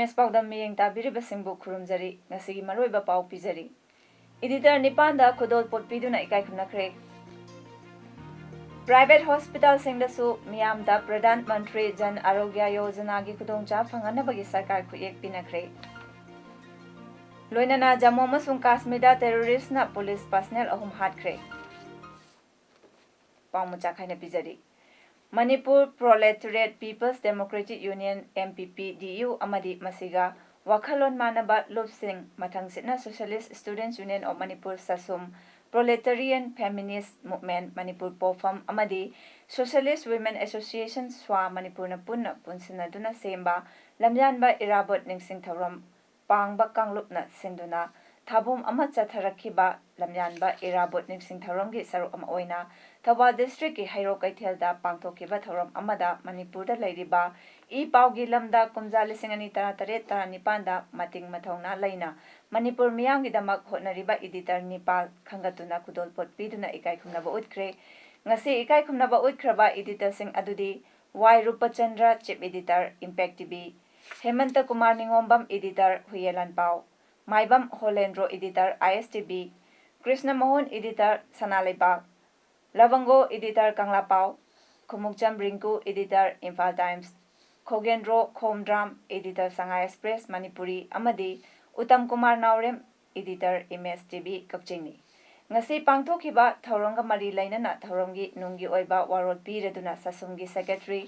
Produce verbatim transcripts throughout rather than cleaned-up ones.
Image ꯄꯥꯎꯗꯝ ꯃꯤꯠꯌꯦꯡ ꯇꯥꯕꯤꯔꯤꯕꯁꯤꯡꯕꯨ ꯈꯨꯔꯨꯝꯖꯔꯤ꯫ ꯉꯁꯤꯒꯤ ꯃꯔꯨꯑꯣꯏꯕ ꯄꯥꯎ ꯄꯤꯖꯔꯤ꯫ ꯏꯗꯤꯇꯔ ꯅꯤꯄꯥꯟꯗ ꯈꯨꯗꯣꯜꯄꯣꯠ ꯄꯤꯗꯨꯅ ꯏꯀꯥꯏ ꯈꯨꯝꯅꯈ꯭ꯔꯦ꯫ ꯄ꯭ꯔꯥꯏꯚꯦꯠ ꯍꯣꯁꯄꯤꯇꯥꯜꯁꯤꯡꯗꯁꯨ ꯃꯤꯌꯥꯝꯗ ꯄ꯭ꯔꯙꯥꯟ ꯃꯟꯇ꯭ꯔꯤ ꯖꯟ ꯑꯔꯣꯒ꯭ꯌ ꯌꯣꯖꯅꯥꯒꯤ ꯈꯨꯗꯣꯡꯆꯥꯕ ꯐꯪꯍꯟꯅꯕꯒꯤ ꯁꯔꯀꯥꯔ ꯈꯨꯠꯌꯦꯛ ꯄꯤꯅꯈ꯭ꯔꯦ꯫ ꯂꯣꯏꯅꯅ ꯖꯝꯃꯨ ꯑꯃꯁꯨꯡ ꯀꯥꯁꯃꯤꯔꯗ ꯇꯦꯔꯣꯔꯤꯁ꯭ꯠꯅ ꯄꯨꯂꯤꯁ ꯄꯔꯁꯅꯦꯜ ꯑꯍꯨꯝ ꯍꯥꯠꯈ꯭ꯔꯦ꯫ ꯄꯥꯎ ꯃꯆꯥ ꯈꯥꯏꯅ ꯄꯤꯖꯔꯤ꯫ Manipur proletariat peoples democratic union, M P P D U, ꯑꯃꯗꯤ ꯃꯁꯤꯒ ꯋꯥꯈꯜꯂꯣꯟ ꯃꯥꯟꯅꯕ ꯂꯨꯞꯁꯤꯡ, ꯃꯊꯪꯁꯤꯠꯅ socialist students union of Manipur, ꯁꯁꯨꯝ, ꯄ꯭ꯔꯣꯂꯦꯇꯔꯤꯌꯟ ꯐꯦꯃꯤꯅꯤꯁ꯭ꯠ ꯃꯨꯚꯃꯦꯟꯠ ꯃꯅꯤꯄꯨꯔ, ꯄꯣꯐꯝ, ꯑꯃꯗꯤ ꯁꯣꯁꯤꯌꯦꯂꯤꯁ꯭ꯠ ꯋꯤꯃꯦꯟ ꯑꯦꯁꯣꯁꯤꯌꯦꯁꯟ, ꯁ꯭ꯋꯥ, ꯃꯅꯤꯄꯨꯔꯅ ꯄꯨꯟꯅ ꯄꯨꯟꯁꯤꯟꯅꯗꯨꯅ ꯁꯦꯝꯕ ꯂꯝꯌꯥꯟꯕ ꯏꯔꯥꯕꯣꯠ ꯅꯤꯡꯁꯤꯡ ꯊꯧꯔꯝ ꯄꯥꯡꯕ ꯀꯥꯡꯂꯨꯞꯅ ꯁꯤꯟꯗꯨꯅ ꯊꯥꯕꯨꯝ ꯑꯃ ꯆꯠꯊꯔꯛꯈꯤꯕ ꯂꯝꯌꯥꯟꯕ ꯏꯔꯥꯕꯣꯠ ꯅꯤꯡꯁꯤꯡ ꯊꯧꯔꯝꯒꯤ ꯁꯔꯨꯛ ꯑꯃ ꯑꯣꯏꯅ ꯊꯧꯕꯥꯜ ꯗꯤꯁꯇ꯭ꯔꯤꯛꯀꯤ ꯍꯩꯔꯣꯛ ꯀꯩꯊꯦꯜꯗ ꯄꯥꯡꯊꯣꯛꯈꯤꯕ ꯊꯧꯔꯝ ꯑꯃꯗ ꯃꯅꯤꯄꯨꯔꯗ ꯂꯩꯔꯤꯕ ꯏ ꯄꯥꯎꯒꯤ ꯂꯝꯗ ꯀꯨꯝꯖꯥ ꯂꯤꯁꯤꯡ ꯑꯅꯤ ꯇꯔꯥꯇꯔꯦꯠ ꯇꯔꯥꯅꯤꯄꯥꯟꯗ ꯃꯇꯤꯡ ꯃꯊꯧꯅꯥ ꯂꯩꯅ ꯃꯅꯤꯄꯨꯔ ꯃꯤꯌꯥꯝꯒꯤꯗꯃꯛ ꯍꯣꯠꯅꯔꯤꯕ ꯏꯗꯤꯇꯔ ꯅꯤꯄꯥꯜ ꯈꯟꯒꯠꯇꯨꯅ ꯈꯨꯗꯣꯜꯄꯣꯠ ꯄꯤꯗꯨꯅ ꯏꯀꯥꯏ ꯈꯨꯝꯅꯕ ꯎꯠꯈ꯭ꯔꯦ꯫ ꯉꯁꯤ ꯏꯀꯥꯏ ꯈꯨꯝꯅꯕ ꯎꯠꯈ꯭ꯔꯕ ꯏꯗꯤꯇꯔꯁꯤꯡ ꯑꯗꯨꯗꯤ Y Rupachandra, chief editor, Impact T V, Hemanta Kumar Ningombam, editor, Huiyen Lanpao, Maibam Holendro, editor, I S T V, Krishna Mohan, editor, Sana Leibak, Labango, editor, Kanglapao, Khumukcham Rinku, editor, Imphal Times, Khogendro Khomdram, editor, Sangai Express Manipuri, ꯑꯃꯗꯤ Uttam Kumar Naorem, editor, Image T V, ꯀꯛꯆꯤꯡꯅꯤ꯫ ꯉꯁꯤ ꯄꯥꯡꯊꯣꯛꯈꯤꯕ ꯊꯧꯔꯝꯒ ꯃꯔꯤ ꯂꯩꯅꯅ ꯊꯧꯔꯝꯒꯤ ꯅꯨꯡꯒꯤ ꯑꯣꯏꯕ ꯋꯥꯔꯣꯜ ꯄꯤꯔꯗꯨꯅ ꯁꯁꯨꯝꯒꯤ ꯁꯦꯀ꯭ꯔꯦꯇꯔꯤ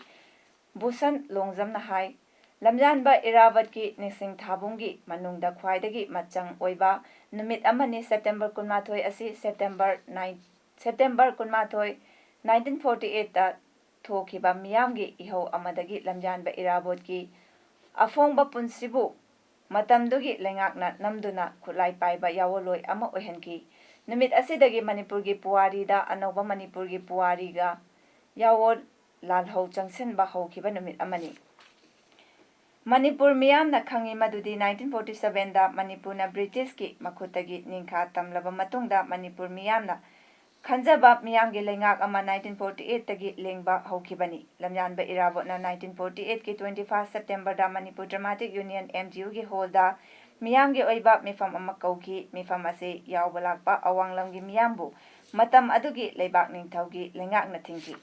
ꯕꯨꯁꯟ ꯂꯣꯡꯖꯝꯅ ꯍꯥꯏ, ꯂꯝꯌꯥꯟꯕ ꯏꯔꯥꯕꯠꯀꯤ ꯅꯤꯡꯁꯤꯡ ꯊꯥꯕꯨꯡꯒꯤ ꯃꯅꯨꯡꯗ ꯈ꯭ꯋꯥꯏꯗꯒꯤ ꯃꯆꯪ ꯑꯣꯏꯕ ꯅꯨꯃꯤꯠ ꯑꯃꯅꯤ꯫ ꯁꯦꯞꯇꯦꯝꯕꯔ ꯀꯨꯟꯃꯥꯊꯣꯏ ꯑꯁꯤ ꯁꯦꯞꯇꯦꯝꯕꯔ ꯅꯥꯏꯟ, ꯁꯦꯞꯇꯦꯝꯕꯔ ꯀꯨꯟꯃꯥꯊꯣꯏ, ꯅꯥꯏꯟꯇꯤꯟ ꯐꯣꯔꯇꯤ ꯑꯩꯠꯇ ꯊꯣꯛꯈꯤꯕ ꯃꯤꯌꯥꯝꯒꯤ ꯏꯍꯧ ꯑꯃꯗꯒꯤ ꯂꯝꯌꯥꯟꯕ ꯏꯔꯥꯕꯣꯠꯀꯤ ꯑꯐꯣꯡꯕ ꯄꯨꯟꯁꯤꯕꯨ ꯃꯇꯝꯗꯨꯒꯤ ꯂꯩꯉꯥꯛꯅ ꯅꯝꯗꯨꯅ ꯈꯨꯠꯂꯥꯏ ꯄꯥꯏꯕ ꯌꯥꯋꯣꯜꯂꯣꯏ ꯑꯃ ꯑꯣꯏꯍꯟꯈꯤ꯫ ꯅꯨꯃꯤꯠ ꯑꯁꯤꯗꯒꯤ ꯃꯅꯤꯄꯨꯔꯒꯤ ꯄꯨꯋꯥꯔꯤꯗ ꯑꯅꯧꯕ ꯃꯅꯤꯄꯨꯔꯒꯤ ꯄꯨꯋꯥꯔꯤꯒ ꯌꯥꯋꯣꯜ ꯂꯥꯜꯍꯧ ꯆꯪꯁꯤꯟꯕ ꯍꯧꯈꯤꯕ ꯅꯨꯃꯤꯠ ꯑꯃꯅꯤ꯫ ꯃꯅꯤꯄꯨꯔ ꯃꯤꯌꯥꯝꯅ ꯈꯪꯏ ꯃꯗꯨꯗꯤ nineteen forty sevenꯗ ꯃꯅꯤꯄꯨꯔꯅ ꯕ꯭ꯔꯤꯇꯤꯁꯀꯤ ꯃꯈꯨꯠꯇꯒꯤ ꯅꯤꯡꯈꯥ ꯇꯝꯂꯕ ꯃꯇꯨꯡꯗ ꯃꯅꯤꯄꯨꯔ ꯃꯤꯌꯥꯝꯅ ꯈꯟꯖꯕ ꯃꯤꯌꯥꯝꯒꯤ ꯂꯩꯉꯥꯛ ꯑꯃ nineteen forty eightꯇꯒꯤ ꯂꯦꯡꯕ ꯍꯧꯈꯤꯕꯅꯤ꯫ ꯂꯝꯌꯥꯟꯕ ꯏꯔꯥꯕꯣꯠꯅ nineteen forty eightꯀꯤ twenty first Septemberꯗ Manipur Dramatic Union, M G Uꯒꯤ hallꯗ ꯃꯤꯌꯥꯝꯒꯤ ꯑꯣꯏꯕ ꯃꯤꯐꯝ ꯑꯃ ꯀꯧꯈꯤ꯫ ꯃꯤꯐꯝ ꯑꯁꯤ ꯌꯥꯎꯕ ꯂꯥꯛꯄ ꯑꯋꯥꯡꯂꯝꯒꯤ ꯃꯤꯌꯥꯝꯕꯨ ꯃꯇꯝ ꯑꯗꯨꯒꯤ ꯂꯩꯕꯥꯛ ꯅꯤꯡꯊꯧꯒꯤ ꯂꯩꯉꯥꯛꯅ ꯊꯤꯡꯈꯤ꯫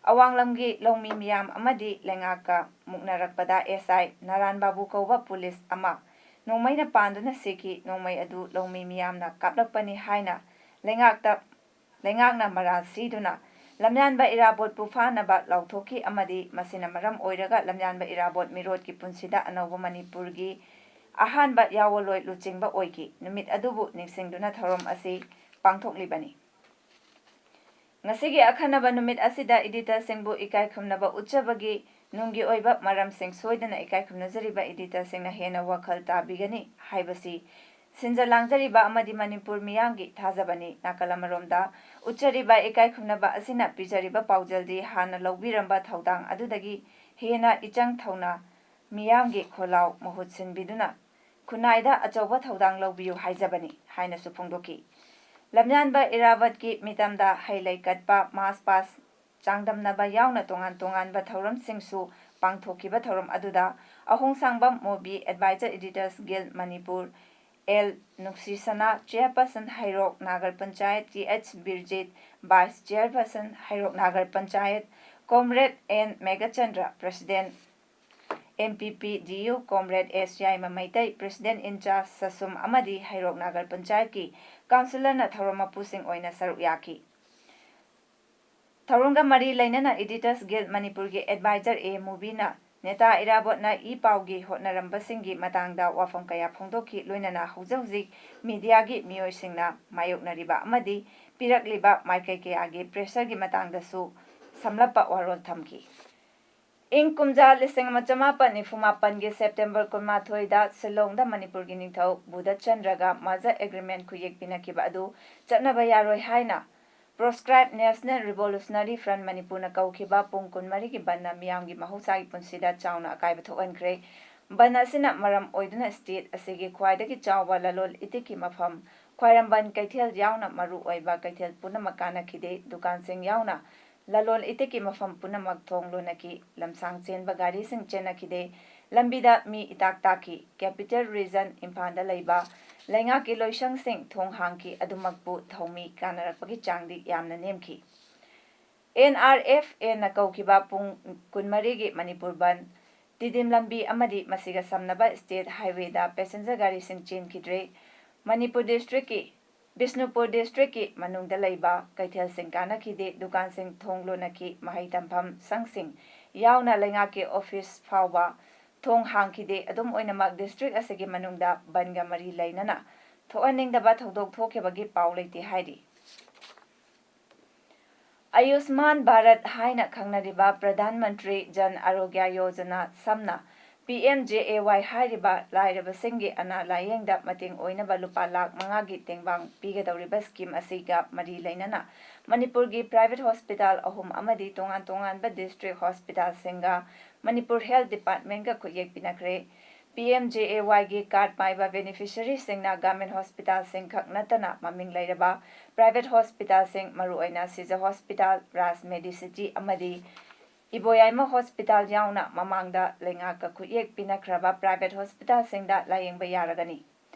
ꯑꯋꯥꯡꯂꯝꯒꯤ ꯂꯧꯃꯤ ꯃꯤꯌꯥꯝ ꯑꯃꯗꯤ ꯂꯩꯉꯥꯛꯀ ꯃꯨꯛꯅꯔꯛꯄꯗ S I ꯅꯥꯔꯥꯟ ꯕꯥꯕꯨ ꯀꯧꯕ ꯄꯨꯂꯤꯁ ꯑꯃ ꯅꯣꯡꯃꯩꯅ ꯄꯥꯟꯗꯨꯅ ꯁꯤꯈꯤ꯫ ꯅꯣꯡꯃꯩ ꯑꯗꯨ ꯂꯧꯃꯤ ꯃꯤꯌꯥꯝꯅ ꯀꯥꯞꯂꯛꯄꯅꯤ ꯍꯥꯏꯅ ꯂꯩꯉꯥꯛꯇ, ꯂꯩꯉꯥꯛꯅ ꯃꯔꯥꯜ ꯁꯤꯗꯨꯅ ꯂꯝꯌꯥꯟꯕ ꯏꯔꯥꯕꯣꯠꯄꯨ ꯐꯥꯅꯕ ꯂꯥꯎꯊꯣꯛꯈꯤ ꯑꯃꯗꯤ ꯃꯁꯤꯅ ꯃꯔꯝ ꯑꯣꯏꯔꯒ ꯂꯝꯌꯥꯟꯕ ꯏꯔꯥꯕꯣꯠ ꯃꯤꯔꯣꯠꯀꯤ ꯄꯨꯟꯁꯤꯗ ꯑꯅꯧꯕ ꯃꯅꯤꯄꯨꯔꯒꯤ ꯑꯍꯥꯟꯕ ꯌꯥꯋꯣꯜꯂꯣꯏ ꯂꯨꯆꯤꯡꯕ ꯑꯣꯏꯈꯤ꯫ ꯅꯨꯃꯤꯠ ꯑꯗꯨꯕꯨ ꯅꯤꯡꯁꯤꯡꯗꯨꯅ ꯊꯧꯔꯝ ꯑꯁꯤ ꯄꯥꯡꯊꯣꯛꯂꯤꯕꯅꯤ꯫ ꯉꯁꯤꯒꯤ ꯑꯈꯟꯅꯕ ꯅꯨꯃꯤꯠ ꯑꯁꯤꯗ editorꯁꯤꯡꯕꯨ ꯏꯀꯥꯏ ꯈꯨꯝꯅꯕ ꯎꯠꯆꯕꯒꯤ ꯅꯨꯡꯒꯤ ꯑꯣꯏꯕ ꯃꯔꯝꯁꯤꯡ ꯁꯣꯏꯗꯅ ꯏꯀꯥꯏ ꯈꯨꯝꯅꯖꯔꯤꯕ editorꯁꯤꯡꯅ ꯍꯦꯟꯅ ꯋꯥꯈꯜ ꯇꯥꯕꯤꯒꯅꯤ ꯍꯥꯏꯕꯁꯤ ꯁꯤꯟꯖ ꯂꯥꯡꯖꯔꯤꯕ ꯑꯃꯗꯤ ꯃꯅꯤꯄꯨꯔ ꯃꯤꯌꯥꯝꯒꯤ ꯊꯥꯖꯕꯅꯤ꯫ ꯅꯥꯀꯜ ꯑꯃꯔꯣꯝꯗ ꯎꯠꯆꯔꯤꯕ ꯏꯀꯥꯏ ꯈꯨꯝꯅꯕ ꯑꯁꯤꯅ ꯄꯤꯖꯔꯤꯕ ꯄꯥꯎꯖꯦꯜꯗꯤ ꯍꯥꯟꯅ ꯂꯧꯕꯤꯔꯝꯕ ꯊꯧꯗꯥꯡ ꯑꯗꯨꯗꯒꯤ ꯍꯦꯟꯅ ꯏꯆꯪ ꯊꯧꯅ ꯃꯤꯌꯥꯝꯒꯤ ꯈꯣꯜꯂꯥꯎ ꯃꯍꯨꯠ ꯁꯤꯟꯕꯤꯗꯨꯅ ꯈꯨꯟꯅꯥꯏꯗ ꯑꯆꯧꯕ ꯊꯧꯗꯥꯡ ꯂꯧꯕꯤꯌꯨ ꯍꯥꯏꯖꯕꯅꯤ ꯍꯥꯏꯅꯁꯨ ꯐꯣꯡꯗꯣꯛꯈꯤ꯫ ꯂꯝꯌꯥꯟꯕ ꯏꯔꯥꯕꯠꯀꯤ ꯃꯤꯇꯝꯗ ꯍꯩ ꯂꯩ ꯀꯠꯄ, march past ꯆꯥꯡꯗꯝꯅꯕ ꯌꯥꯎꯅ ꯇꯣꯉꯥꯟ ꯇꯣꯉꯥꯟꯕ ꯊꯧꯔꯝꯁꯤꯡꯁꯨ ꯄꯥꯡꯊꯣꯛꯈꯤꯕ ꯊꯧꯔꯝ ꯑꯗꯨꯗ Ahongshangbam Mobi, Advisor Editors Guild Manipur, L Nungshisana, Chairperson Heirok Nagar Panchayat, T H Birjit, Vice Chairperson Heirok Nagar Panchayat, Comrade N Meghachandra, President M P P D U, Comrade S Yaima Meitei, President in charge ꯁꯁꯨꯝ ꯑꯃꯗꯤ ꯍꯩꯔꯣꯛ ꯅꯥꯒꯔ ꯄꯟꯆꯥꯌꯠꯀꯤ councillorꯅ ꯊꯧꯔꯝ ꯃꯄꯨꯁꯤꯡ ꯑꯣꯏꯅ ꯁꯔꯨꯛ ꯌꯥꯈꯤ꯫ ꯊꯧꯔꯝꯒ ꯃꯔꯤ ꯂꯩꯅꯅ Editors Guild ꯃꯅꯤꯄꯨꯔꯒꯤ Advisor ꯑꯦ ꯃꯨꯕꯤꯅ ꯅꯦꯇꯥ ꯏꯔꯥꯕꯣꯠꯅ ꯏ ꯄꯥꯎꯒꯤ ꯍꯣꯠꯅꯔꯝꯕꯁꯤꯡꯒꯤ ꯃꯇꯥꯡꯗ ꯋꯥꯐꯝ ꯀꯌꯥ ꯐꯣꯡꯗꯣꯛꯈꯤ, ꯂꯣꯏꯅꯅ ꯍꯧꯖꯤꯛ ꯍꯧꯖꯤꯛ mediaꯒꯤ ꯃꯤꯑꯣꯏꯁꯤꯡꯅ ꯃꯥꯌꯣꯛꯅꯔꯤꯕ ꯑꯃꯗꯤ ꯄꯤꯔꯛꯂꯤꯕ ꯃꯥꯏꯀꯩ ꯀꯌꯥꯒꯤ pressureꯒꯤ ꯃꯇꯥꯡꯗꯁꯨ ꯁꯝꯂꯞꯄ ꯋꯥꯔꯣꯜ ꯊꯝꯈꯤ꯫ ꯏꯪ ꯀꯨꯝꯖꯥ ꯂꯤꯁꯤꯡ ꯑꯃ ꯆꯃꯥꯄꯟ ꯅꯤꯐꯨ ꯃꯥꯄꯟꯒꯤ ꯁꯦꯞꯇꯦꯝꯕꯔ ꯀꯨꯟꯃꯥꯊꯣꯏꯗ ꯁꯤꯂꯣꯡꯗ ꯃꯅꯤꯄꯨꯔꯒꯤ ꯅꯤꯡꯊꯧ ꯕꯨꯙꯆꯟꯗ꯭ꯔꯒ ꯃꯥꯖ ꯑꯦꯒ꯭ꯔꯤꯃꯦꯟ ꯈꯨꯌꯦꯛ ꯄꯤꯅꯈꯤꯕ ꯑꯗꯨ ꯆꯠꯅꯕ ꯌꯥꯔꯣꯏ ꯍꯥꯏꯅ Proscribed National Revolutionary Front ꯃꯅꯤꯄꯨꯔꯅ ꯀꯧꯈꯤꯕ ꯄꯨꯡ ꯀꯨꯟꯃꯔꯤꯒꯤ ꯕꯟꯅ ꯃꯤꯌꯥꯝꯒꯤ ꯃꯍꯧꯁꯥꯒꯤ ꯄꯨꯟꯁꯤꯗ ꯆꯥꯎꯅ ꯑꯀꯥꯏꯕ ꯊꯣꯛꯍꯟꯈ꯭ꯔꯦ꯫ ꯕꯟ ꯑꯁꯤꯅ ꯃꯔꯝ ꯑꯣꯏꯗꯨꯅ ꯁ꯭ꯇꯦꯠ ꯑꯁꯤꯒꯤ ꯈ꯭ꯋꯥꯏꯗꯒꯤ ꯆꯥꯎꯕ ꯂꯂꯣꯜ ꯏꯇꯤꯛꯀꯤ ꯃꯐꯝ ꯈ꯭ꯋꯥꯏꯔꯝꯕꯟ ꯀꯩꯊꯦꯜ ꯌꯥꯎꯅ ꯃꯔꯨ ꯑꯣꯏꯕ ꯀꯩꯊꯦꯜ ꯄꯨꯝꯅꯃꯛ ꯀꯥꯟꯅꯈꯤꯗꯦ꯫ ꯗꯨꯀꯥꯟꯁꯤꯡ ꯌꯥꯎꯅ ꯂꯂꯣꯜ ꯏꯇꯤꯛꯀꯤ ꯃꯐꯝ ꯄꯨꯝꯅꯃꯛ ꯊꯣꯡ ꯂꯣꯟꯅꯈꯤ꯫ ꯂꯝꯁꯥꯡ ꯆꯦꯟꯕ ꯒꯥꯔꯤꯁꯤꯡ ꯆꯦꯟꯅꯈꯤꯗꯦ꯫ ꯂꯝꯕꯤꯗ ꯃꯤ ꯏꯇꯥꯛ ꯇꯥꯛꯈꯤ꯫ Capital Region ꯏꯝꯐꯥꯜꯗ ꯂꯩꯕ ꯂꯩꯉꯥꯛꯀꯤ ꯂꯣꯏꯁꯪꯁꯤꯡ ꯊꯣꯡ ꯍꯥꯡꯈꯤ꯫ ꯑꯗꯨꯃꯛꯄꯨ ꯊꯧꯃꯤ ꯀꯥꯟꯅꯔꯛꯄꯒꯤ ꯆꯥꯡꯗꯤ ꯌꯥꯝꯅ ꯅꯦꯝꯈꯤ꯫ NRFAꯅ ꯀꯧꯈꯤꯕ ꯄꯨꯡ ꯀꯨꯟꯃꯔꯤꯒꯤ ꯃꯅꯤꯄꯨꯔ ꯕꯟ, ꯇꯤꯗꯤꯝ ꯂꯝꯕꯤ ꯑꯃꯗꯤ ꯃꯁꯤꯒ ꯁꯝꯅꯕ ꯁ꯭ꯇꯦꯠ ꯍꯥꯏꯋꯦꯗ ꯄꯦꯁꯦꯟꯖꯔ ꯒꯥꯔꯤꯁꯤꯡ ꯆꯦꯟꯈꯤꯗ꯭ꯔꯦ꯫ ꯃꯅꯤꯄꯨꯔ ꯗꯤꯁꯇ꯭ꯔꯤꯛꯀꯤ, ꯕꯤꯁꯅꯨꯄꯨꯔ ꯗꯤꯁꯇ꯭ꯔꯤꯛꯀꯤ ꯃꯅꯨꯡꯗ ꯂꯩꯕ ꯀꯩꯊꯦꯜꯁꯤꯡ ꯀꯥꯟꯅꯈꯤꯗꯦ꯫ ꯗꯨꯀꯥꯟꯁꯤꯡ ꯊꯣꯡ ꯂꯣꯟꯅꯈꯤ꯫ ꯃꯍꯩ ꯇꯝꯐꯝ ꯁꯪꯁꯤꯡ ꯌꯥꯎꯅ ꯂꯩꯉꯥꯛꯀꯤ ꯑꯣꯐꯤꯁ ꯐꯥꯎꯕ ꯊꯣꯡ ꯍꯥꯡꯈꯤꯗꯦ꯫ ꯑꯗꯨꯝ ꯑꯣꯏꯅꯃꯛ, ꯗꯤꯁꯇ꯭ꯔꯤꯛ ꯑꯁꯤꯒꯤ ꯃꯅꯨꯡꯗ ꯕꯟꯒ ꯃꯔꯤ ꯂꯩꯅꯅ ꯊꯣꯛꯍꯟꯅꯤꯡꯗꯕ ꯊꯧꯗꯣꯛ ꯊꯣꯛꯈꯤꯕꯒꯤ ꯄꯥꯎ ꯂꯩꯇꯦ ꯍꯥꯏꯔꯤ꯫ ꯑꯌꯨꯁꯃꯥꯟ ꯚꯥꯔꯠ ꯍꯥꯏꯅ ꯈꯪꯅꯔꯤꯕ ꯄ꯭ꯔꯙꯥꯟ ꯃꯟꯇ꯭ꯔꯤ ꯖꯟ ꯑꯔꯣꯒ꯭ꯌ ꯌꯣꯖꯅꯥ, ꯁꯝꯅ PMJAY ꯍꯥꯏꯔꯤꯕ ꯂꯥꯏꯔꯕꯁꯤꯡꯒꯤ ꯑꯅꯥ ꯂꯥꯌꯦꯡꯗ ꯃꯇꯦꯡ ꯑꯣꯏꯅꯕ ꯂꯨꯄꯥ ꯂꯥꯈ ꯃꯉꯥꯒꯤ ꯇꯦꯡꯕꯥꯡ ꯄꯤꯒꯗꯧꯔꯤꯕ ꯁ꯭ꯀꯤꯝ ꯑꯁꯤꯒ ꯃꯔꯤ ꯂꯩꯅꯅ ꯃꯅꯤꯄꯨꯔꯒꯤ ꯄ꯭ꯔꯥꯏꯚꯦꯠ ꯍꯣꯁꯄꯤꯇꯥꯜ ꯑꯍꯨꯝ ꯑꯃꯗꯤ ꯇꯣꯉꯥꯟ ꯇꯣꯉꯥꯟꯕ ꯗꯤꯁꯇ꯭ꯔꯤꯛ ꯍꯣꯁꯄꯤꯇꯥꯜꯁꯤꯡꯒ ꯃꯅꯤꯄꯨꯔ ꯍꯦꯜꯊ ꯗꯤꯄꯥꯔꯠꯃꯦꯟꯠꯒ ꯈꯨꯠꯌꯦꯛ ꯄꯤꯅꯈ꯭ꯔꯦ꯫ PMJAYꯒꯤ ꯀꯥꯔꯗ ꯄꯥꯏꯕ ꯕꯦꯅꯤꯐꯤꯁꯔꯤꯁꯤꯡꯅ ꯒꯚꯔꯟꯃꯦꯟꯠ ꯍꯣꯁꯄꯤꯇꯥꯜꯁꯤꯡ ꯈꯛ ꯅꯠꯇꯅ ꯃꯃꯤꯡ ꯂꯩꯔꯕ ꯄ꯭ꯔꯥꯏꯚꯦꯠ ꯍꯣꯁꯄꯤꯇꯥꯜꯁꯤꯡ, ꯃꯔꯨꯑꯣꯏꯅ ꯁꯤꯖ ꯍꯣꯁꯄꯤꯇꯥꯜ, ꯔꯥꯖ ꯃꯦꯗꯤꯁꯤꯇꯤ ꯑꯃꯗꯤ ꯏꯕꯣꯌꯥꯏꯃ ꯍꯣꯁꯄꯤꯇꯥꯜ ꯌꯥꯎꯅ ꯃꯃꯥꯡꯗ ꯂꯩꯉꯥꯛꯀ ꯈꯨꯠꯌꯦꯛ ꯄꯤꯅꯈ꯭ꯔꯕ ꯄ꯭ꯔꯥꯏꯚꯦꯠ ꯍꯣꯁꯄꯤꯇꯥꯜꯁꯤꯡꯗ ꯂꯥꯌꯦꯡꯕ ꯌꯥꯔꯒꯅꯤ꯫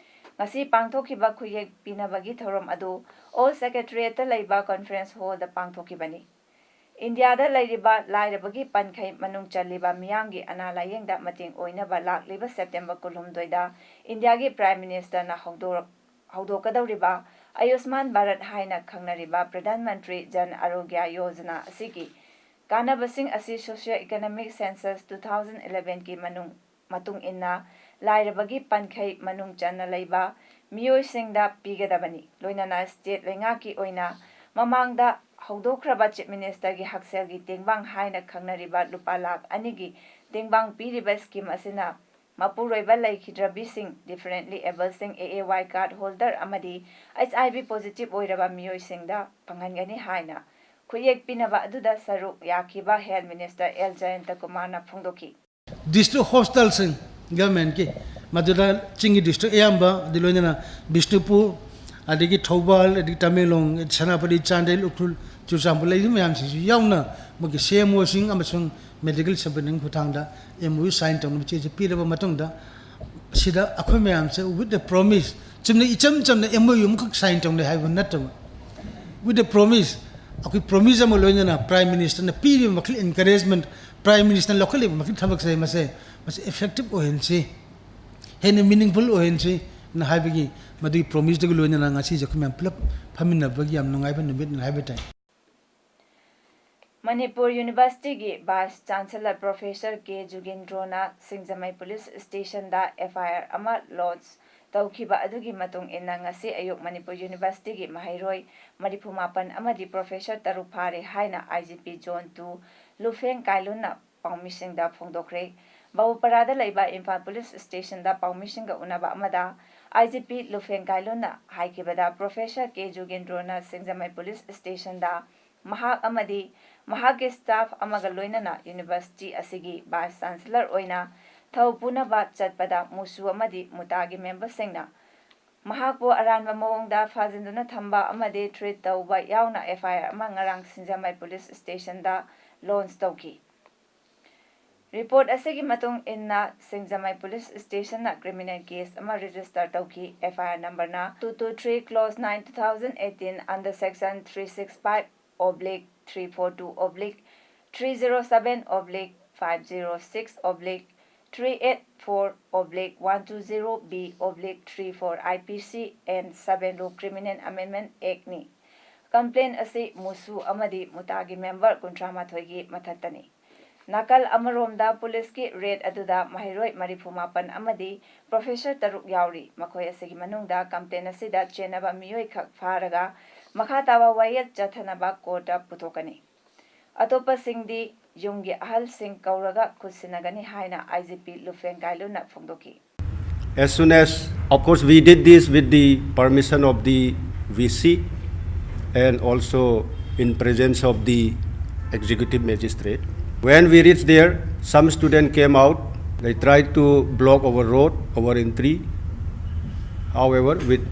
ꯉꯁꯤ ꯄꯥꯡꯊꯣꯛꯈꯤꯕ ꯈꯨꯠꯌꯦꯛ ꯄꯤꯅꯕꯒꯤ ꯊꯧꯔꯝ ꯑꯗꯨ ꯑꯣꯜ ꯁꯦꯀ꯭ꯔꯦꯇꯔꯤꯌꯦꯠꯇ ꯂꯩꯕ ꯀꯟꯐꯔꯦꯟꯁ ꯍꯣꯜꯗ ꯄꯥꯡꯊꯣꯛꯈꯤꯕꯅꯤ꯫ ꯏꯟꯗꯤꯌꯥꯗ ꯂꯩꯔꯤꯕ ꯂꯥꯏꯔꯕꯒꯤ ꯄꯟꯈꯩ ꯃꯅꯨꯡ ꯆꯜꯂꯤꯕ ꯃꯤꯌꯥꯝꯒꯤ ꯑꯅꯥ ꯂꯥꯌꯦꯡꯗ ꯃꯇꯦꯡ ꯑꯣꯏꯅꯕ ꯂꯥꯛꯂꯤꯕ ꯁꯦꯞꯇꯦꯝꯕꯔ ꯀꯨꯟꯍꯨꯝꯗꯣꯏꯗ ꯏꯟꯗꯤꯌꯥꯒꯤ ꯄ꯭ꯔꯥꯏꯝ ꯃꯤꯅꯤꯁꯇꯔꯅ ꯍꯧꯗꯣꯔꯛ-, ꯍꯧꯗꯣꯛꯀꯗꯧꯔꯤꯕ ꯑꯌꯨꯁꯃꯥꯟ ꯚꯥꯔꯠ ꯍꯥꯏꯅ ꯈꯪꯅꯔꯤꯕ ꯄ꯭ꯔꯙꯥꯟ ꯃꯟꯇ꯭ꯔꯤ ꯖꯟ ꯑꯔꯣꯒ꯭ꯌ ꯌꯣꯖꯅꯥ ꯑꯁꯤꯒꯤ ꯀꯥꯟꯅꯕꯁꯤꯡ ꯑꯁꯤ socio economic census two thousand ꯏꯂꯦꯚꯦꯟꯒꯤ ꯃꯅꯨꯡ, ꯃꯇꯨꯡ ꯏꯟꯅ ꯂꯥꯏꯔꯕꯒꯤ ꯄꯟꯈꯩ ꯃꯅꯨꯡ ꯆꯟꯅ ꯂꯩꯕ ꯃꯤꯑꯣꯏꯁꯤꯡꯗ ꯄꯤꯒꯗꯕꯅꯤ꯫ ꯂꯣꯏꯅꯅ ꯁ꯭ꯇꯦꯠ ꯂꯩꯉꯥꯛꯀꯤ ꯑꯣꯏꯅ ꯃꯃꯥꯡꯗ ꯍꯧꯗꯣꯛꯈ꯭ꯔꯕ Chief Ministerꯒꯤ ꯍꯛꯁꯦꯜꯒꯤ ꯇꯦꯡꯕꯥꯡ ꯍꯥꯏꯅ ꯈꯪꯅꯔꯤꯕ ꯂꯨꯄꯥ ꯂꯥꯈ ꯑꯅꯤꯒꯤ ꯇꯦꯡꯕꯥꯡ ꯄꯤꯔꯤꯕ scheme ꯑꯁꯤꯅ ꯃꯄꯨꯔꯣꯏꯕ ꯂꯩꯈꯤꯗ꯭ꯔꯕꯤꯁꯤꯡ, differently abledꯁꯤꯡ, A A Y card holder ꯑꯃꯗꯤ H I V positive ꯑꯣꯏꯔꯕ ꯃꯤꯑꯣꯏꯁꯤꯡꯗ ꯐꯪꯍꯟꯒꯅꯤ ꯍꯥꯏꯅ ꯈꯨꯠꯌꯦꯛ ꯄꯤꯅꯕ ꯑꯗꯨꯗ ꯁꯔꯨꯛ ꯌꯥꯈꯤꯕ Health Minister L Jayantakumarꯅ ꯐꯣꯡꯗꯣꯛꯈꯤ꯫ District hospitalꯁꯤꯡ governmentꯀꯤ, ꯃꯗꯨꯗ ꯆꯤꯡꯒꯤ district ꯑꯌꯥꯝꯕ, ꯑꯗꯨ ꯂꯣꯏꯅꯅ ꯕꯤꯁꯅꯨꯄꯨꯔ, ꯑꯗꯒꯤ ꯊꯧꯕꯥꯜ, ꯑꯗꯒꯤ ꯇꯃꯦꯡꯂꯣꯡ, ꯁꯦꯅꯥꯄꯇꯤ, ꯆꯥꯟꯗꯦꯜ, ꯎꯈ꯭ꯔꯨꯜ, ꯆꯨꯔꯆꯥꯟꯄꯨꯔ ꯂꯩꯔꯤꯕ ꯃꯌꯥꯝꯁꯤꯡꯁꯨ ꯌꯥꯎꯅ ꯃꯣꯏꯒꯤ C M Oꯁꯤꯡ ꯑꯃꯁꯨꯡ medical superintendent ꯈꯨꯠꯊꯥꯡꯗ M O U sign ꯇꯧꯅꯕ ꯆꯦꯁꯦ ꯄꯤꯔꯕ ꯃꯇꯨꯡꯗ, ꯁꯤꯗ ꯑꯩꯈꯣꯏ ꯃꯌꯥꯝꯁꯦ with the promise, ꯆꯨꯝꯅ ꯏꯆꯝ ꯆꯝꯅ M O U ꯑꯃꯈꯛ sign ꯇꯧꯅꯩ ꯍꯥꯏꯕ ꯅꯠꯇꯕ, with the promise, ꯑꯩꯈꯣꯏ promise ꯑꯃ ꯂꯣꯏꯅꯅ Prime Ministerꯅ ꯄꯤꯔꯤꯕ ꯃꯈꯩ encouragement, Prime Ministerꯅ ꯂꯧꯈꯠꯂꯤꯕ ꯃꯈꯩ ꯊꯕꯛꯁꯦ ꯃꯁꯦ, ꯃꯁꯤ effective ꯑꯣꯏꯍꯟꯁꯤ, ꯍꯦꯟꯅ meaningful ꯑꯣꯏꯍꯟꯁꯤ ꯅ ꯍꯥꯏꯕꯒꯤ ꯃꯗꯨꯒꯤ promiseꯗꯨꯒ ꯂꯣꯏꯅꯅ ꯉꯁꯤꯁꯦ ꯑꯩꯈꯣꯏ ꯃꯌꯥꯝ ꯄꯨꯂꯞ ꯐꯝꯃꯤꯟꯅꯕꯒꯤ ꯌꯥꯝ ꯅꯨꯡꯉꯥꯏꯕ ꯅꯨꯃꯤꯠꯅꯤ ꯍꯥꯏꯕ ꯇꯥꯏ꯫ Manipur Universityꯒꯤ Vice Chancellor Professor K ꯖꯨꯒꯦꯟꯗ꯭ꯔꯣꯅ Singjamei Police Stationꯗ F I R ꯑꯃ launch ꯇꯧꯈꯤꯕ ꯑꯗꯨꯒꯤ ꯃꯇꯨꯡ ꯏꯟꯅ ꯉꯁꯤ ꯑꯌꯨꯛ ꯃꯅꯤꯄꯨꯔ Universityꯒꯤ ꯃꯍꯩꯔꯣꯏ ꯃꯔꯤꯐꯨ ꯃꯥꯄꯟ ꯑꯃꯗꯤ professor ꯇꯔꯨꯛ ꯐꯥꯔꯦ ꯍꯥꯏꯅ I G P Zone two ꯂꯨꯐꯦꯡ ꯀꯥꯏꯂꯨꯟꯅ ꯄꯥꯎꯃꯤꯁꯤꯡꯗ ꯐꯣꯡꯗꯣꯛꯈ꯭ꯔꯦ꯫ ꯕꯥꯕꯨꯄꯥꯔꯥꯗ ꯂꯩꯕ ꯏꯝꯐꯥꯜ Police Stationꯗ ꯄꯥꯎꯃꯤꯁꯤꯡꯒ ꯎꯅꯕ ꯑꯃꯗ I G P ꯂꯨꯐꯦꯡ ꯀꯥꯏꯂꯨꯟꯅ ꯍꯥꯏꯈꯤꯕꯗ, Professor K ꯖꯨꯒꯦꯟꯗ꯭ꯔꯣꯅ Singjamei Police Stationꯗ ꯃꯍꯥꯛ ꯑꯃꯗꯤ ꯃꯍꯥꯛꯀꯤ staff ꯑꯃꯒ ꯂꯣꯏꯅꯅ university ꯑꯁꯤꯒꯤ Vice Chancellor ꯑꯣꯏꯅ ꯊꯧ ꯄꯨꯅꯕ ꯆꯠꯄꯗ ꯃꯨꯁꯨ ꯑꯃꯗꯤ ꯃꯨꯇꯥꯒꯤ memberꯁꯤꯡꯅ ꯃꯍꯥꯛꯄꯨ ꯑꯔꯥꯟꯕ ꯃꯑꯣꯡꯗ ꯐꯥꯖꯤꯟꯗꯨꯅ ꯊꯝꯕ ꯑꯃꯗꯤ treat ꯇꯧꯕ ꯌꯥꯎꯅ F I R ꯑꯃ ꯉꯔꯥꯡ ꯁꯤꯡꯖꯃꯩ Police Stationꯗ launch ꯇꯧꯈꯤ꯫ Report ꯑꯁꯤꯒꯤ ꯃꯇꯨꯡ ꯏꯟꯅ ꯁꯤꯡꯖꯃꯩ Police Stationꯅ criminal case ꯑꯃ register ꯇꯧꯈꯤ꯫ F I R numberꯅ two two three clause nine two thousand eighteen under section three six five oblique three four two oblique three zero seven oblique five zero six oblique three eight four oblique one two zero B oblique three four I P C and seven ꯔꯨ Criminal Amendment Actꯅꯤ꯫ Complaint ꯑꯁꯤ ꯃꯨꯁꯨ ꯑꯃꯗꯤ ꯃꯨꯇꯥꯒꯤ member ꯀꯨꯟꯊ꯭ꯔꯥ ꯃꯥꯊꯣꯏꯒꯤ ꯃꯊꯛꯇꯅꯤ꯫ ꯅꯥꯀꯜ ꯑꯃꯔꯣꯝꯗ ꯄꯨꯂꯤꯁꯀꯤ red ꯑꯗꯨꯗ ꯃꯍꯩꯔꯣꯏ ꯃꯔꯤꯐꯨ ꯃꯥꯄꯟ ꯑꯃꯗꯤ ꯄ꯭ꯔꯣꯐꯦꯁꯔ ꯇꯔꯨꯛ ꯌꯥꯎꯔꯤ꯫ ꯃꯈꯣꯏ ꯑꯁꯤꯒꯤ ꯃꯅꯨꯡꯗ ꯀꯝꯄ꯭ꯂꯦꯟ ꯑꯁꯤꯗ ꯆꯦꯟꯅꯕ ꯃꯤꯑꯣꯏ ꯈꯛ ꯐꯥꯔꯒ ꯃꯈꯥ ꯇꯥꯕ ꯋꯥꯌꯦꯜ ꯆꯠꯊꯅꯕ ꯀꯣꯔꯠꯇ ꯄꯨꯊꯣꯛꯀꯅꯤ꯫ ꯑꯇꯣꯞꯄꯁꯤꯡꯗꯤ ꯌꯨꯝꯒꯤ ꯑꯍꯜꯁꯤꯡ ꯀꯧꯔꯒ ꯈꯨꯠꯁꯤꯟꯅꯒꯅꯤ ꯍꯥꯏꯅ ꯑꯥꯏ ꯖꯤ ꯄꯤ ꯂꯨꯐꯦꯟ ꯀꯥꯏꯂꯨꯅ ꯐꯣꯡꯗꯣꯛꯈꯤ꯫ As soon as, of course, we did this with the permission of the V C and also in presence of the executive magistrate. When we reached there, some student came out. They tried to block our road, our entry. However, with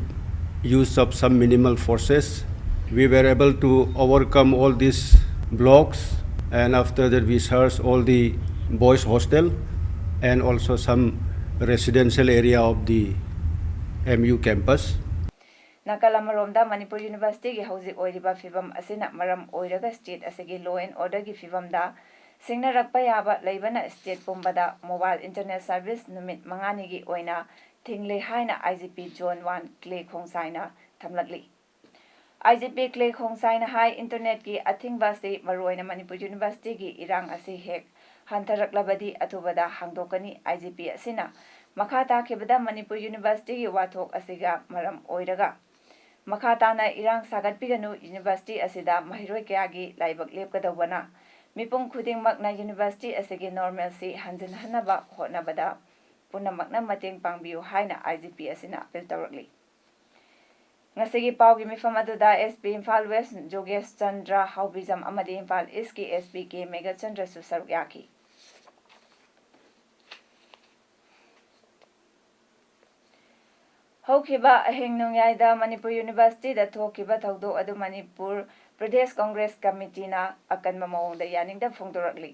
use of some minimal forces, we were able to overcome all these blocks, and after that we searched all the boys hostel and also some residential area of the M U campus. ꯅꯥꯀꯜ ꯑꯃꯔꯣꯝꯗ ꯃꯅꯤꯄꯨꯔ ꯌꯨꯅꯤꯚꯔꯁꯤꯇꯤꯒꯤ ꯍꯧꯖꯤꯛ ꯑꯣꯏꯔꯤꯕ ꯐꯤꯕꯝ ꯑꯁꯤꯅ ꯃꯔꯝ ꯑꯣꯏꯔꯒ state ꯑꯁꯤꯒꯤ ꯂꯣ ꯑꯦꯟ ꯑꯣꯔꯗꯔꯒꯤ ꯐꯤꯕꯝꯗ ꯁꯤꯡꯅꯔꯛꯄ ꯌꯥꯕ ꯂꯩꯕꯅ ꯁ꯭ꯇꯦꯠ ꯄꯨꯝꯕꯗ ꯃꯣꯕꯥꯏꯜ ꯏꯟꯇꯔꯅꯦꯠ ꯁꯔꯚꯤꯁ ꯅꯨꯃꯤꯠ ꯃꯉꯥꯅꯤꯒꯤ ꯑꯣꯏꯅ ꯊꯤꯡꯂꯦ ꯍꯥꯏꯅ I G P zone one Clay ꯈꯣꯡꯁꯥꯏꯅ ꯊꯝꯂꯛꯂꯤ꯫ ꯑꯥꯏ ꯖꯤ ꯄꯤ ꯀ꯭ꯂꯦ ꯈꯣꯡꯁꯥꯏꯅ ꯍꯥꯏ, ꯏꯟꯇꯔꯅꯦꯠꯀꯤ ꯑꯊꯤꯡꯕ ꯑꯁꯤ ꯃꯔꯨꯑꯣꯏꯅ ꯃꯅꯤꯄꯨꯔ ꯌꯨꯅꯤꯚꯔꯁꯤꯇꯤꯒꯤ ꯏꯔꯥꯡ ꯑꯁꯤ ꯍꯦꯛ ꯍꯟꯊꯔꯛꯂꯕꯗꯤ ꯑꯊꯨꯕꯗ ꯍꯥꯡꯗꯣꯛꯀꯅꯤ꯫ ꯑꯥꯏ ꯖꯤ ꯄꯤ ꯑꯁꯤꯅ ꯃꯈꯥ ꯇꯥꯈꯤꯕꯗ ꯃꯅꯤꯄꯨꯔ ꯌꯨꯅꯤꯚꯔꯁꯤꯇꯤꯒꯤ ꯋꯥꯊꯣꯛ ꯑꯁꯤꯒ ꯃꯔꯝ ꯑꯣꯏꯔꯒ ꯃꯈꯥ ꯇꯥꯅ ꯏꯔꯥꯡ ꯁꯥꯒꯠꯄꯤꯒꯅꯨ, ꯌꯨꯅꯤꯚꯔꯁꯤꯇꯤ ꯑꯁꯤꯗ ꯃꯍꯩꯔꯣꯏ ꯀꯌꯥꯒꯤ ꯂꯥꯏꯕꯛ ꯂꯦꯞꯀꯗꯧꯕꯅ ꯃꯤꯄꯨꯝ ꯈꯨꯗꯤꯡꯃꯛꯅ ꯌꯨꯅꯤꯚꯔꯁꯤꯇꯤ ꯑꯁꯤꯒꯤ ꯅꯣꯔꯃꯦꯜꯁꯤ ꯍꯟꯖꯤꯟꯍꯟꯅꯕ ꯍꯣꯠꯅꯕꯗ ꯄꯨꯝꯅꯃꯛꯅ ꯃꯇꯦꯡ ꯄꯥꯡꯕꯤꯌꯨ ꯍꯥꯏꯅ ꯑꯥꯏ ꯖꯤ ꯄꯤ ꯑꯁꯤꯅ ꯑꯄꯤꯜ ꯇꯧꯔꯛꯂꯤ꯫ ꯉꯁꯤꯒꯤ ꯄꯥꯎꯒꯤ ꯃꯤꯐꯝ ꯑꯗꯨꯗ ꯑꯦꯁ ꯄꯤ ꯏꯝꯐꯥꯜ ꯋꯦꯁ ꯖꯣꯒꯦꯁ ꯆꯟꯗ꯭ꯔ ꯍꯥꯎꯕꯤꯖꯝ ꯑꯃꯗꯤ ꯏꯝꯐꯥꯜ ꯏꯁꯀꯤ ꯑꯦꯁ ꯄꯤ ꯀꯦ ꯃꯦꯘꯆꯟꯗ꯭ꯔꯁꯨ ꯁꯔꯨꯛ ꯌꯥꯈꯤ꯫ ꯍꯧꯈꯤꯕ ꯑꯍꯤꯡ ꯅꯣꯡꯌꯥꯏꯗ ꯃꯅꯤꯄꯨꯔ ꯌꯨꯅꯤꯚꯔꯁꯤꯇꯤꯗ ꯊꯣꯛꯈꯤꯕ ꯊꯧꯗꯣꯛ ꯑꯗꯨ ꯃꯅꯤꯄꯨꯔ ꯄ꯭ꯔꯗꯦꯁ ꯀꯣꯡꯒ꯭ꯔꯦꯁ ꯀꯃꯤꯇꯤꯅ ꯑꯀꯟꯕ ꯃꯑꯣꯡꯗ ꯌꯥꯅꯤꯡꯗꯕ ꯐꯣꯡꯗꯣꯔꯛꯂꯤ꯫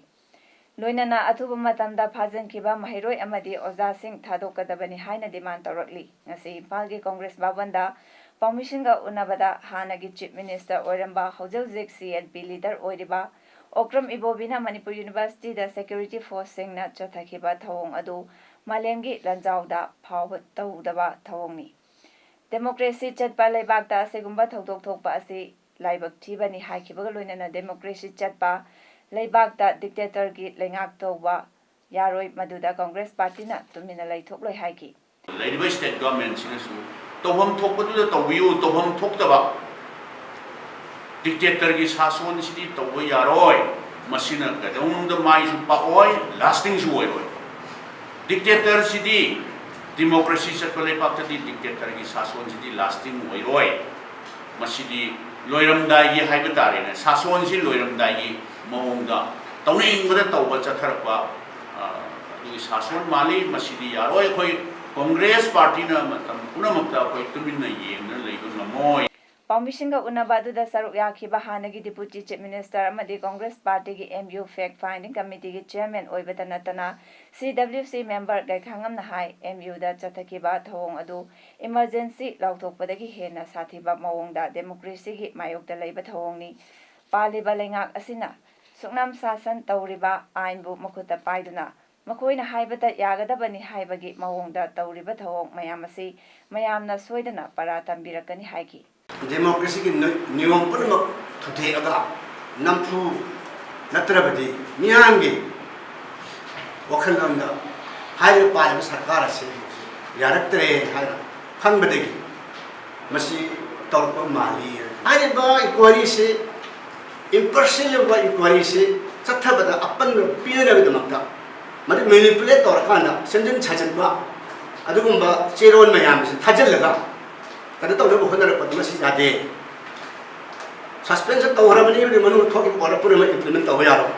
ꯂꯣꯏꯅꯅ ꯑꯊꯨꯕ ꯃꯇꯝꯗ ꯐꯥꯖꯤꯟꯈꯤꯕ ꯃꯍꯩꯔꯣꯏ ꯑꯃꯗꯤ ꯑꯣꯖꯥꯁꯤꯡ ꯊꯥꯗꯣꯛꯀꯗꯕꯅꯤ ꯍꯥꯏꯅ ꯗꯤꯃꯥꯟ ꯇꯧꯔꯛꯂꯤ꯫ ꯉꯁꯤ ꯏꯝꯐꯥꯜꯒꯤ ꯀꯣꯡꯒ꯭ꯔꯦꯁ ꯚꯕꯟꯗ ꯄꯥꯎꯃꯤꯁꯤꯡꯒ ꯎꯅꯕꯗ ꯍꯥꯟꯅꯒꯤ ꯆꯤꯐ ꯃꯤꯅꯤꯁꯇꯔ ꯑꯣꯏꯔꯝꯕ, ꯍꯧꯖꯤꯛ ꯍꯧꯖꯤꯛ ꯁꯤ ꯑꯦꯜ ꯄꯤ ꯂꯤꯗꯔ ꯑꯣꯏꯔꯤꯕ ꯑꯣꯀ꯭ꯔꯝ ꯏꯕꯣꯕꯤꯅ ꯃꯅꯤꯄꯨꯔ ꯌꯨꯅꯤꯚꯔꯁꯤꯇꯤꯗ ꯁꯦꯀ꯭ꯌꯨꯔꯤꯇꯤ ꯐꯣꯔꯁꯁꯤꯡꯅ ꯆꯠꯊꯈꯤꯕ ꯊꯧꯑꯣꯡ ꯑꯗꯨ ꯃꯥꯂꯦꯝꯒꯤ ꯂꯥꯟꯖꯥꯎꯗ ꯐꯥꯎꯕ ꯇꯧꯗꯕ ꯊꯧꯑꯣꯡꯅꯤ꯫ ꯗꯦꯃꯣꯀ꯭ꯔꯦꯁꯤ ꯆꯠꯄ ꯂꯩꯕꯥꯛꯇ ꯑꯁꯤꯒꯨꯝꯕ ꯊꯧꯗꯣꯛ ꯊꯣꯛꯄ ꯑꯁꯤ ꯂꯥꯏꯕꯛ ꯊꯤꯕꯅꯤ ꯍꯥꯏꯈꯤꯕꯒ ꯂꯣꯏꯅꯅ ꯗꯦꯃꯣꯀ꯭ꯔꯦꯁꯤ ꯆꯠꯄ ꯂꯩꯕꯥꯛꯇ dictatorꯒꯤ ꯂꯩꯉꯥꯛ ꯇꯧꯕ ꯌꯥꯔꯣꯏ, ꯃꯗꯨꯗ Congress partyꯅ ꯇꯨꯃꯤꯟꯅ ꯂꯩꯊꯣꯛꯂꯣꯏ ꯍꯥꯏꯈꯤ꯫ ꯂꯩꯔꯤꯕ state governmentꯁꯤꯅꯁꯨ ꯇꯧꯐꯝ ꯊꯣꯛꯄꯗꯨꯗ ꯇꯧꯕꯤꯌꯨ, ꯇꯧꯐꯝ ꯊꯣꯛꯇꯕ dictatorꯒꯤ ꯁꯥꯁꯣꯟꯁꯤꯗꯤ ꯇꯧꯕ ꯌꯥꯔꯣꯏ꯫ ꯃꯁꯤꯅ ꯀꯩꯗꯧꯅꯨꯡꯗ ꯃꯥꯏꯁꯨ ꯄꯥꯛꯑꯣꯏ, lastingꯁꯨ ꯑꯣꯏꯔꯣꯏ꯫ Dictatorꯁꯤꯗꯤ, democracy ꯆꯠꯄ ꯂꯩꯕꯥꯛꯇꯗꯤ dictatorꯒꯤ ꯁꯥꯁꯣꯟꯁꯤꯗꯤ lasting ꯑꯣꯏꯔꯣꯏ꯫ ꯃꯁꯤꯗꯤ ꯂꯣꯏꯔꯝꯗꯥꯏꯒꯤ ꯍꯥꯏꯕ ꯇꯥꯔꯦꯅꯦ, ꯁꯥꯁꯣꯟꯁꯤ ꯂꯣꯏꯔꯝꯗꯥꯏꯒꯤ ꯃꯑꯣꯡꯗ ꯇꯧꯅꯤꯡꯕꯗ ꯇꯧꯕ ꯆꯠꯊꯔꯛꯄ, ꯑ, ꯑꯗꯨꯒꯤ ꯁꯥꯁꯣꯟ ꯃꯥꯜꯂꯤ꯫ ꯃꯁꯤꯗꯤ ꯌꯥꯔꯣꯏ꯫ ꯑꯩꯈꯣꯏ Congress partyꯅ ꯃꯇꯝ ꯄꯨꯝꯅꯃꯛꯇ ꯑꯩꯈꯣꯏ ꯇꯨꯃꯤꯟꯅ ꯌꯦꯡꯗꯨꯅ ꯂꯩꯕ ꯉꯝꯃꯣꯏ꯫ ꯄꯥꯎꯃꯤꯁꯤꯡꯒ ꯎꯅꯕ ꯑꯗꯨꯗ ꯁꯔꯨꯛ ꯌꯥꯈꯤꯕ ꯍꯥꯟꯅꯒꯤ Deputy Chief Minister ꯑꯃꯗꯤ Congress partyꯒꯤ MU fact finding committeeꯒꯤ chairman ꯑꯣꯏꯕꯇ ꯅꯠꯇꯅ CWC member ꯒꯥꯏꯈꯥꯉꯝꯅ ꯍꯥꯏ, MUꯗ ꯆꯠꯊꯈꯤꯕ ꯊꯧꯑꯣꯡ ꯑꯗꯨ emergency ꯂꯥꯎꯊꯣꯛꯄꯗꯒꯤ ꯍꯦꯟꯅ ꯁꯥꯊꯤꯕ ꯃꯑꯣꯡꯗ democracyꯒꯤ ꯃꯥꯌꯣꯛꯇ ꯂꯩꯕ ꯊꯧꯑꯣꯡꯅꯤ꯫ ꯄꯥꯜꯂꯤꯕ ꯂꯩꯉꯥꯛ ꯑꯁꯤꯅ ꯁꯨꯛꯅꯝ ꯁꯥꯁꯟ ꯇꯧꯔꯤꯕ ꯑꯥꯏꯟꯕꯨ ꯃꯈꯨꯠꯇ ꯄꯥꯏꯗꯨꯅ ꯃꯈꯣꯏꯅ ꯍꯥꯏꯕꯇ ꯌꯥꯒꯗꯕꯅꯤ ꯍꯥꯏꯕꯒꯤ ꯃꯑꯣꯡꯗ ꯇꯧꯔꯤꯕ ꯊꯧꯑꯣꯡ ꯃꯌꯥꯝ ꯑꯁꯤ ꯃꯌꯥꯝꯅ ꯁꯣꯏꯗꯅ ꯄꯔꯥ ꯇꯝꯕꯤꯔꯛꯀꯅꯤ ꯍꯥꯏꯈꯤ꯫ Democracyꯒꯤ ꯅꯤ-, ꯅꯤꯌꯣꯝ ꯄꯨꯝꯅꯃꯛ ꯊꯨꯊꯦꯛꯑꯒ ꯅꯝꯐꯨ ꯅꯠꯇ꯭ꯔꯕꯗꯤ ꯃꯤꯌꯥꯝꯒꯤ ꯋꯥꯈꯜꯂꯣꯟꯗ ꯍꯥꯏꯔꯤꯕ ꯄꯥꯜꯂꯤꯕ ꯁꯔꯀꯥꯔ ꯑꯁꯤ ꯌꯥꯔꯛꯇ꯭ꯔꯦ ꯍꯥꯏꯅ ꯈꯪꯕꯗꯒꯤ ꯃꯁꯤ ꯇꯧꯔꯛꯄ ꯃꯥꯜꯂꯤ꯫ ꯍꯥꯏꯔꯤꯕ inquiryꯁꯤ, impartial ꯑꯣꯏꯕ inquiryꯁꯤ ꯆꯠꯊꯕꯗ ꯑꯄꯟꯕ ꯄꯤꯅꯅꯕꯒꯤꯗꯃꯛꯇ ꯃꯗꯨ manipulate ꯇꯧꯔꯀꯥꯟꯗ ꯁꯦꯝꯖꯤꯟ ꯁꯥꯖꯤꯟꯕ ꯑꯗꯨꯒꯨꯝꯕ ꯆꯦꯔꯣꯜ ꯃꯌꯥꯝꯁꯤ ꯊꯥꯖꯤꯜꯂꯒ ꯀꯩꯅꯣ ꯇꯧꯅꯕ ꯍꯣꯠꯅꯔꯛꯄꯗꯨ ꯃꯁꯤ ꯌꯥꯗꯦ꯫ Suspension ꯇꯧꯈ꯭ꯔꯕꯅꯤ, ꯃꯗꯨꯒꯤ ꯃꯅꯨꯡꯗ ꯊꯣꯛꯈꯤꯕ order ꯄꯨꯝꯅꯃꯛ implement ꯇꯧꯕ ꯌꯥꯔꯣꯏ꯫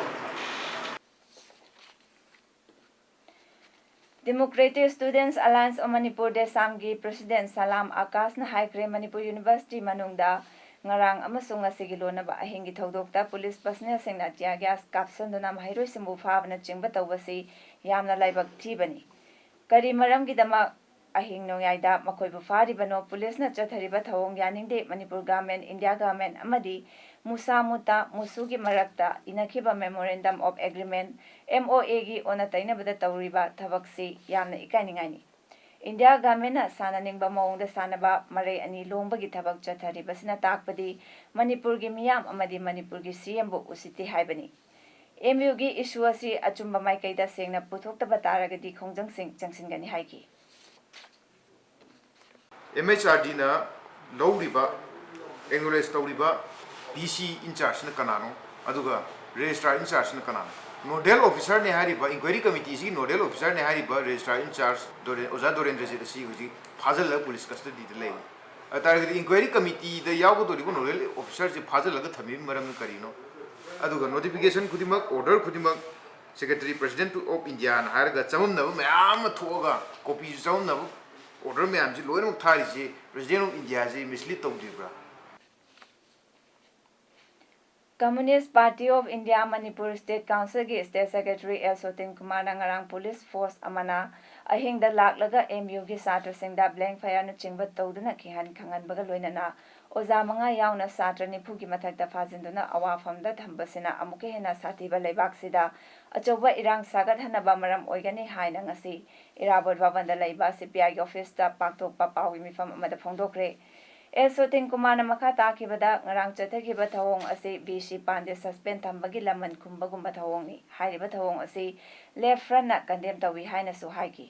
Democratic Students Alliance of Manipur, ꯗꯦꯁꯥꯝꯒꯤ president ꯁꯂꯥꯝ ꯑꯀꯥꯁꯅ ꯍꯥꯏꯈ꯭ꯔꯦ, ꯃꯅꯤꯄꯨꯔ university ꯃꯅꯨꯡꯗ ꯉꯔꯥꯡ ꯑꯃꯁꯨꯡ ꯉꯁꯤꯒꯤ ꯂꯣꯟꯅꯕ ꯑꯍꯤꯡꯒꯤ ꯊꯧꯗꯣꯛꯇ police personnelꯁꯤꯡꯅ tear gas ꯀꯥꯞꯁꯤꯟꯗꯨꯅ ꯃꯍꯩꯔꯣꯏꯁꯤꯡꯕꯨ ꯐꯥꯕꯅꯆꯤꯡꯕ ꯇꯧꯕꯁꯤ ꯌꯥꯝꯅ ꯂꯥꯏꯕꯛ ꯊꯤꯕꯅꯤ꯫ ꯀꯔꯤ ꯃꯔꯝꯒꯤꯗꯃꯛ ꯑꯍꯤꯡ ꯅꯣꯡꯌꯥꯏꯗ ꯃꯈꯣꯏꯕꯨ ꯐꯥꯔꯤꯕꯅꯣ? Policeꯅ ꯆꯠꯊꯔꯤꯕ ꯊꯧꯑꯣꯡ ꯌꯥꯅꯤꯡꯗꯦ꯫ ꯃꯅꯤꯄꯨꯔ government, India government ꯑꯃꯗꯤ ꯃꯨꯁꯥ ꯃꯨꯇꯥ ꯃꯨꯁꯨꯒꯤ ꯃꯔꯛꯇ ꯏꯅꯈꯤꯕ memorandum of agreement, MOAꯒꯤ ꯑꯣꯟꯅ ꯇꯩꯅꯕꯗ ꯇꯧꯔꯤꯕ ꯊꯕꯛꯁꯤ ꯌꯥꯝꯅ ꯏꯀꯥꯏꯅꯤꯡꯉꯥꯏꯅꯤ꯫ India governmentꯅ ꯁꯥꯟꯅꯅꯤꯡꯕ ꯃꯑꯣꯡꯗ ꯁꯥꯟꯅꯕ ꯃꯔꯩ ꯑꯅꯤ ꯂꯣꯡꯕꯒꯤ ꯊꯕꯛ ꯆꯠꯊꯔꯤꯕꯁꯤꯅ ꯇꯥꯛꯄꯗꯤ ꯃꯅꯤꯄꯨꯔꯒꯤ ꯃꯤꯌꯥꯝ ꯑꯃꯗꯤ ꯃꯅꯤꯄꯨꯔꯒꯤ CMꯕꯨ ꯎꯁꯤꯠꯇꯦ ꯍꯥꯏꯕꯅꯤ꯫ ꯑꯦꯝ ꯌꯨꯒꯤ ꯏꯁꯨ ꯑꯁꯤ ꯑꯆꯨꯝꯕ ꯃꯥꯏꯀꯩꯗ ꯁꯦꯡꯅ ꯄꯨꯊꯣꯛꯇꯕ ꯇꯥꯔꯒꯗꯤ ꯈꯣꯡꯖꯪꯁꯤꯡ ꯆꯪꯁꯤꯟꯒꯅꯤ ꯍꯥꯏꯈꯤ꯫ ꯑꯦꯝ ꯑꯩꯆ ꯑꯥꯔ ꯗꯤꯅ ꯂꯧꯔꯤꯕ ꯑꯦꯛꯅꯣꯂꯦꯖ ꯇꯧꯔꯤꯕ ꯚꯤ ꯁꯤ ꯏꯟꯆꯥꯔꯖꯁꯤꯅ ꯀꯅꯥꯅꯣ? ꯑꯗꯨꯒ ꯔꯦꯖꯤꯁꯇ꯭ꯔꯥꯔ ꯏꯟꯆꯥꯔꯖꯁꯤꯅ ꯀꯅꯥꯅꯣ? ꯅꯣꯗꯦꯜ ꯑꯣꯐꯤꯁꯥꯔꯅꯦ ꯍꯥꯏꯔꯤꯕ, ꯏꯟꯀ꯭ꯋꯥꯏꯔꯤ ꯀꯃꯤꯇꯤꯁꯤꯒꯤ ꯅꯣꯗꯦꯜ ꯑꯣꯐꯤꯁꯥꯔꯅꯦ ꯍꯥꯏꯔꯤꯕ ꯔꯦꯖꯤꯁꯇ꯭ꯔꯥꯔ ꯏꯟꯆꯥꯔꯖ ꯗꯣꯔꯦ- ꯑꯣꯖꯥ ꯗꯣꯔꯦꯟꯗ꯭ꯔꯖꯤꯠ ꯑꯁꯤ ꯍꯧꯖꯤꯛ ꯐꯥꯖꯤꯜꯂꯒ ꯄꯨꯂꯤꯁ ꯀꯁꯇꯗꯤꯗ ꯂꯩꯔꯤ꯫ ꯑꯗꯨ ꯇꯥꯔꯒꯗꯤ ꯏꯟꯀ꯭ꯋꯥꯏꯔꯤ ꯀꯃꯤꯇꯤꯗ ꯌꯥꯎꯒꯗꯧꯔꯤꯕ ꯅꯣꯗꯦꯜ ꯑꯣꯐꯤꯁꯥꯔꯁꯤ ꯐꯥꯖꯤꯜꯂꯒ ꯊꯝꯃꯤꯕꯒꯤ ꯃꯔꯝꯅ ꯀꯔꯤꯅꯣ? ꯑꯗꯨꯒ ꯅꯣꯇꯤꯐꯤꯀꯦꯁꯟ ꯈꯨꯗꯤꯡꯃꯛ, ꯑꯣꯔꯗꯔ ꯈꯨꯗꯤꯡꯃꯛ Secretary President of India ꯅ ꯍꯥꯏꯔꯒ ꯆꯃꯝꯅꯕ ꯃꯌꯥꯝ ꯑꯃ ꯊꯣꯛꯑꯒ, ꯀꯣꯄꯤꯁꯨ ꯆꯃꯝꯅꯕ ꯑꯣꯔꯗꯔ ꯃꯌꯥꯝꯁꯤ ꯂꯣꯏꯅꯃꯛ ꯊꯥꯔꯤꯁꯤ President of India ꯁꯤ ꯃꯤꯁꯂꯤꯗ ꯇꯧꯗ꯭ꯔꯤꯕ꯭ꯔꯥ? Communist Party of India Manipur State Council ꯒꯤ State Secretary ꯑꯦꯜ ꯁꯣꯇꯤꯟ ꯀꯨꯃꯥꯔꯅ ꯉꯔꯥꯡ ꯄꯨꯂꯤꯁ ꯐꯣꯔꯁ ꯑꯃꯅ ꯑꯍꯤꯡꯗ ꯂꯥꯛꯂꯒ ꯑꯦꯝ ꯌꯨꯒꯤ ꯁꯥꯇ꯭ꯔꯁꯤꯡꯗ blank fireꯅꯆꯤꯡꯕ ꯇꯧꯗꯨꯅ ꯀꯤꯍꯟ ꯈꯪꯍꯟꯕꯒ ꯂꯣꯏꯅꯅ ꯑꯣꯖꯥ ꯃꯉꯥ ꯌꯥꯎꯅ ꯁꯥꯇ꯭ꯔ ꯅꯤꯐꯨꯒꯤ ꯃꯊꯛꯇ ꯐꯥꯖꯤꯟꯗꯨꯅ ꯑꯋꯥꯐꯝꯗ ꯊꯝꯕꯁꯤꯅ ꯑꯃꯨꯛꯀ ꯍꯦꯟꯅ ꯁꯥꯊꯤꯕ ꯂꯩꯕꯥꯛꯁꯤꯗ ꯑꯆꯧꯕ ꯏꯔꯥꯡ ꯁꯥꯒꯠꯍꯟꯅꯕ ꯃꯔꯝ ꯑꯣꯏꯒꯅꯤ ꯍꯥꯏꯅ ꯉꯁꯤ ꯏꯔꯥꯕꯣꯠ ꯚꯕꯟꯗ ꯂꯩꯕ ꯁꯤ ꯄꯤ ꯑꯥꯏꯒꯤ ꯑꯣꯐꯤꯁꯇ ꯄꯥꯡꯊꯣꯛꯄ ꯄꯥꯎꯒꯤ ꯃꯤꯐꯝ ꯑꯃꯗ ꯐꯣꯡꯗꯣꯛꯈ꯭ꯔꯦ꯫ ꯑꯦꯜ ꯁꯣꯇꯤꯟ ꯀꯨꯃꯥꯔꯅ ꯃꯈꯥ ꯇꯥꯈꯤꯕꯗ, ꯉꯔꯥꯡ ꯆꯠꯊꯈꯤꯕ ꯊꯧꯑꯣꯡ ꯑꯁꯤ ꯚꯤ ꯁꯤ ꯄꯥꯟꯗꯦ suspend ꯊꯝꯕꯒꯤ ꯂꯃꯟ ꯈꯨꯝꯕꯒꯨꯝꯕ ꯊꯧꯑꯣꯡꯅꯤ꯫ ꯍꯥꯏꯔꯤꯕ ꯊꯧꯑꯣꯡ ꯑꯁꯤ Left Front ꯅ condemn ꯇꯧꯏ ꯍꯥꯏꯅꯁꯨ ꯍꯥꯏꯈꯤ꯫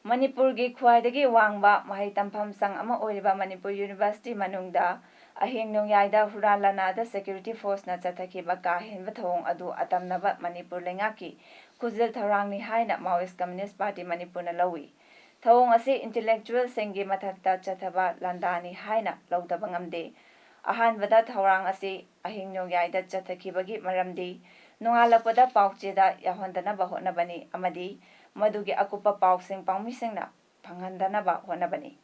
ꯃꯅꯤꯄꯨꯔꯒꯤ ꯈ꯭ꯋꯥꯏꯗꯒꯤ ꯋꯥꯡꯕ ꯃꯍꯩ ꯇꯝꯐꯝ ꯁꯪ ꯑꯃ ꯑꯣꯏꯔꯤꯕ ꯃꯅꯤꯄꯨꯔ ꯌꯨꯅꯤꯚꯔꯁꯤꯇꯤ ꯃꯅꯨꯡꯗ ꯑꯍꯤꯡ ꯅꯣꯡꯌꯥꯏꯗ ꯍꯨꯔꯥꯟ ꯂꯥꯟꯅꯥꯗ security force ꯅ ꯆꯠꯊꯈꯤꯕ ꯀꯥ ꯍꯦꯟꯕ ꯊꯧꯑꯣꯡ ꯑꯗꯨ ꯑꯇꯝꯅꯕ ꯃꯅꯤꯄꯨꯔ ꯂꯩꯉꯥꯛꯀꯤ ꯈꯨꯖꯤꯜ ꯊꯧꯔꯥꯡꯅꯤ ꯍꯥꯏꯅ Maoist Communist Party ꯃꯅꯤꯄꯨꯔꯅ ꯂꯧꯏ꯫ ꯊꯧꯑꯣꯡ ꯑꯁꯤ intellectual ꯁꯤꯡꯒꯤ ꯃꯊꯛꯇ ꯆꯠꯊꯕ ꯂꯥꯟꯗꯥꯅꯤ ꯍꯥꯏꯅ ꯂꯧꯗꯕ ꯉꯝꯗꯦ꯫ ꯑꯍꯥꯟꯕꯗ ꯊꯧꯔꯥꯡ ꯑꯁꯤ ꯑꯍꯤꯡ ꯅꯣꯡꯌꯥꯏꯗ ꯆꯠꯊꯈꯤꯕꯒꯤ ꯃꯔꯝꯗꯤ ꯅꯣꯡꯉꯥꯜꯂꯛꯄꯗ ꯄꯥꯎꯆꯦꯗ ꯌꯥꯎꯍꯟꯗꯅꯕ ꯍꯣꯠꯅꯕꯅꯤ ꯑꯃꯗꯤ ꯃꯗꯨꯒꯤ ꯑꯀꯨꯞꯄ ꯄꯥꯎꯁꯤꯡ ꯄꯥꯎꯃꯤꯁꯤꯡꯅ ꯐꯪꯍꯟꯗꯅꯕ ꯍꯣꯠꯅꯕꯅꯤ꯫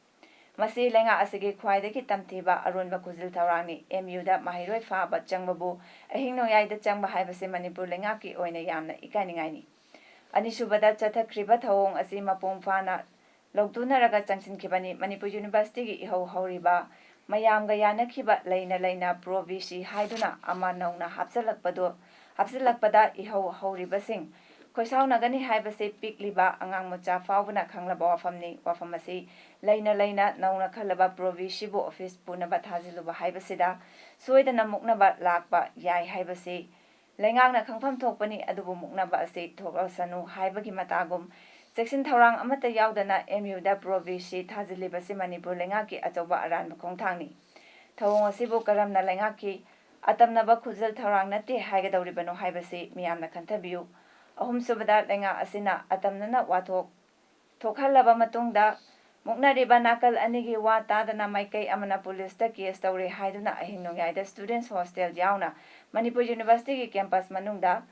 ꯃꯁꯤ ꯂꯩꯉꯥꯛ ꯑꯁꯤꯒꯤ ꯈ꯭ꯋꯥꯏꯗꯒꯤ ꯇꯝꯊꯤꯕ ꯑꯔꯣꯟꯕ ꯈꯨꯖꯤꯜ ꯊꯧꯔꯥꯡꯅꯤ꯫ ꯑꯦꯝ ꯌꯨꯗ ꯃꯍꯩꯔꯣꯏ ꯐꯥꯕ ꯆꯪꯕꯕꯨ ꯑꯍꯤꯡ ꯅꯣꯡꯌꯥꯏꯗ ꯆꯪꯕ ꯍꯥꯏꯕꯁꯤ ꯃꯅꯤꯄꯨꯔ ꯂꯩꯉꯥꯛꯀꯤ ꯑꯣꯏꯅ ꯌꯥꯝꯅ ꯏꯀꯥꯏꯅꯤꯡꯉꯥꯏꯅꯤ꯫ ꯑꯅꯤꯁꯨꯕꯗ ꯆꯠꯊꯈ꯭ꯔꯤꯕ ꯊꯧꯑꯣꯡ ꯑꯁꯤ ꯃꯄꯨꯡ ꯐꯥꯅ ꯂꯧꯗꯨꯅꯔꯒ ꯆꯪꯁꯤꯟꯈꯤꯕꯅꯤ꯫ ꯃꯅꯤꯄꯨꯔ ꯌꯨꯅꯤꯚꯔꯁꯤꯇꯤꯒꯤ ꯏꯍꯧ ꯍꯧꯔꯤꯕ ꯃꯌꯥꯝꯒ ꯌꯥꯅꯈꯤꯕ ꯂꯩꯅ ꯂꯩꯅ pro V C ꯍꯥꯏꯗꯨꯅ ꯑꯃ ꯅꯧꯅ ꯍꯥꯞꯆꯤꯜꯂꯛꯄꯗꯨ, ꯍꯥꯞꯆꯤꯜꯂꯛꯄꯗ ꯏꯍꯧ ꯍꯧꯔꯤꯕꯁꯤꯡ ꯈꯣꯏꯁꯥꯎꯅꯒꯅꯤ ꯍꯥꯏꯕꯁꯤ ꯄꯤꯛꯂꯤꯕ ꯑꯉꯥꯡ ꯃꯆꯥ ꯐꯥꯎꯕꯅ ꯈꯪꯂꯕ ꯋꯥꯐꯝꯅꯤ꯫ ꯋꯥꯐꯝ ꯑꯁꯤ ꯂꯩꯅ ꯂꯩꯅ ꯅꯧꯅ ꯈꯜꯂꯕ ꯄ꯭ꯔꯣꯚꯤꯁꯤꯕꯨ ꯑꯣꯐꯤꯁ ꯄꯨꯅꯕ ꯊꯥꯖꯤꯜꯂꯨꯕ ꯍꯥꯏꯕꯁꯤꯗ ꯁꯣꯏꯗꯅ ꯃꯨꯛꯅꯕ ꯂꯥꯛꯄ ꯌꯥꯏ ꯍꯥꯏꯕꯁꯤ ꯂꯩꯉꯥꯛꯅ ꯈꯪꯐꯝ ꯊꯣꯛꯄꯅꯤ꯫ ꯑꯗꯨꯕꯨ ꯃꯨꯛꯅꯕ ꯑꯁꯤ ꯊꯣꯛꯂꯁꯅꯨ ꯍꯥꯏꯕꯒꯤ ꯃꯇꯥꯒꯨꯝ ꯆꯦꯛꯁꯤꯟ ꯊꯧꯔꯥꯡ ꯑꯃꯠꯇ ꯌꯥꯎꯗꯅ ꯑꯦꯝ ꯌꯨꯗ ꯄ꯭ꯔꯣꯚꯤꯁꯤ ꯊꯥꯖꯤꯜꯂꯤꯕꯁꯤ ꯃꯅꯤꯄꯨꯔ ꯂꯩꯉꯥꯛꯀꯤ ꯑꯆꯧꯕ ꯑꯔꯥꯟꯕ ꯈꯣꯡꯊꯥꯡꯅꯤ꯫ ꯊꯧꯑꯣꯡ ꯑꯁꯤꯕꯨ ꯀꯔꯝꯅ ꯂꯩꯉꯥꯛꯀꯤ ꯑꯇꯝꯅꯕ ꯈꯨꯖꯤꯜ ꯊꯧꯔꯥꯡ ꯅꯠꯇꯦ ꯍꯥꯏꯒꯗꯧꯔꯤꯕꯅꯣ ꯍꯥꯏꯕꯁꯤ ꯃꯤꯌꯥꯝꯅ ꯈꯟꯊꯕꯤꯌꯨ꯫ ꯑꯍꯨꯝꯁꯨꯕꯗ, ꯂꯩꯉꯥꯛ ꯑꯁꯤꯅ ꯑꯇꯝꯅꯅ ꯋꯥꯊꯣꯛ ꯊꯣꯛꯍꯜꯂꯕ ꯃꯇꯨꯡꯗ ꯃꯨꯛꯅꯔꯤꯕ ꯅꯥꯀꯜ ꯑꯅꯤꯒꯤ ꯋꯥ ꯇꯥꯗꯅ ꯃꯥꯏꯀꯩ ꯑꯃꯅ ꯄꯨꯂꯤꯁꯇ ꯀꯦꯁ ꯇꯧꯔꯦ ꯍꯥꯏꯗꯨꯅ ꯑꯍꯤꯡ ꯅꯣꯡꯌꯥꯏꯗ ꯁ꯭ꯇꯨꯗꯦꯟꯠꯁ ꯍꯣꯁꯇꯦꯜ ꯌꯥꯎꯅ ꯃꯅꯤꯄꯨꯔ ꯌꯨꯅꯤꯚꯔꯁꯤꯇꯤꯒꯤ ꯀꯦꯝꯄꯁ ꯃꯅꯨꯡꯗ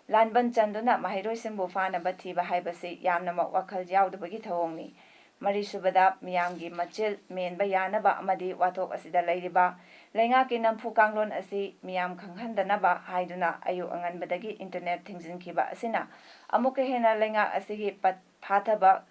ꯂꯥꯟꯕꯟ ꯆꯟꯗꯨꯅ ꯃꯍꯩꯔꯣꯏꯁꯤꯡꯕꯨ ꯐꯥꯅꯕ ꯊꯤꯕ ꯍꯥꯏꯕꯁꯤ ꯌꯥꯝꯅꯃꯛ ꯋꯥꯈꯜ ꯌꯥꯎꯗꯕꯒꯤ ꯊꯧꯑꯣꯡꯅꯤ꯫ ꯃꯔꯤꯁꯨꯕꯗ, ꯃꯤꯌꯥꯝꯒꯤ ꯃꯆꯤꯜ ꯃꯦꯟꯕ ꯌꯥꯅꯕ ꯑꯃꯗꯤ ꯋꯥꯊꯣꯛ ꯑꯁꯤꯗ ꯂꯩꯔꯤꯕ ꯂꯩꯉꯥꯛꯀꯤ ꯅꯝꯐꯨ ꯀꯥꯡꯂꯣꯟ ꯑꯁꯤ ꯃꯤꯌꯥꯝ ꯈꯪꯍꯟꯗꯅꯕ ꯍꯥꯏꯗꯨꯅ ꯑꯌꯨꯛ ꯑꯉꯟꯕꯗꯒꯤ ꯏꯟꯇꯔꯅꯦꯠ ꯊꯤꯡꯖꯤꯟꯈꯤꯕ ꯑꯁꯤꯅ ꯑꯃꯨꯛꯀ ꯍꯦꯟꯅ ꯂꯩꯉꯥꯛ ꯑꯁꯤꯒꯤ ꯄꯠ ꯐꯥꯊꯕ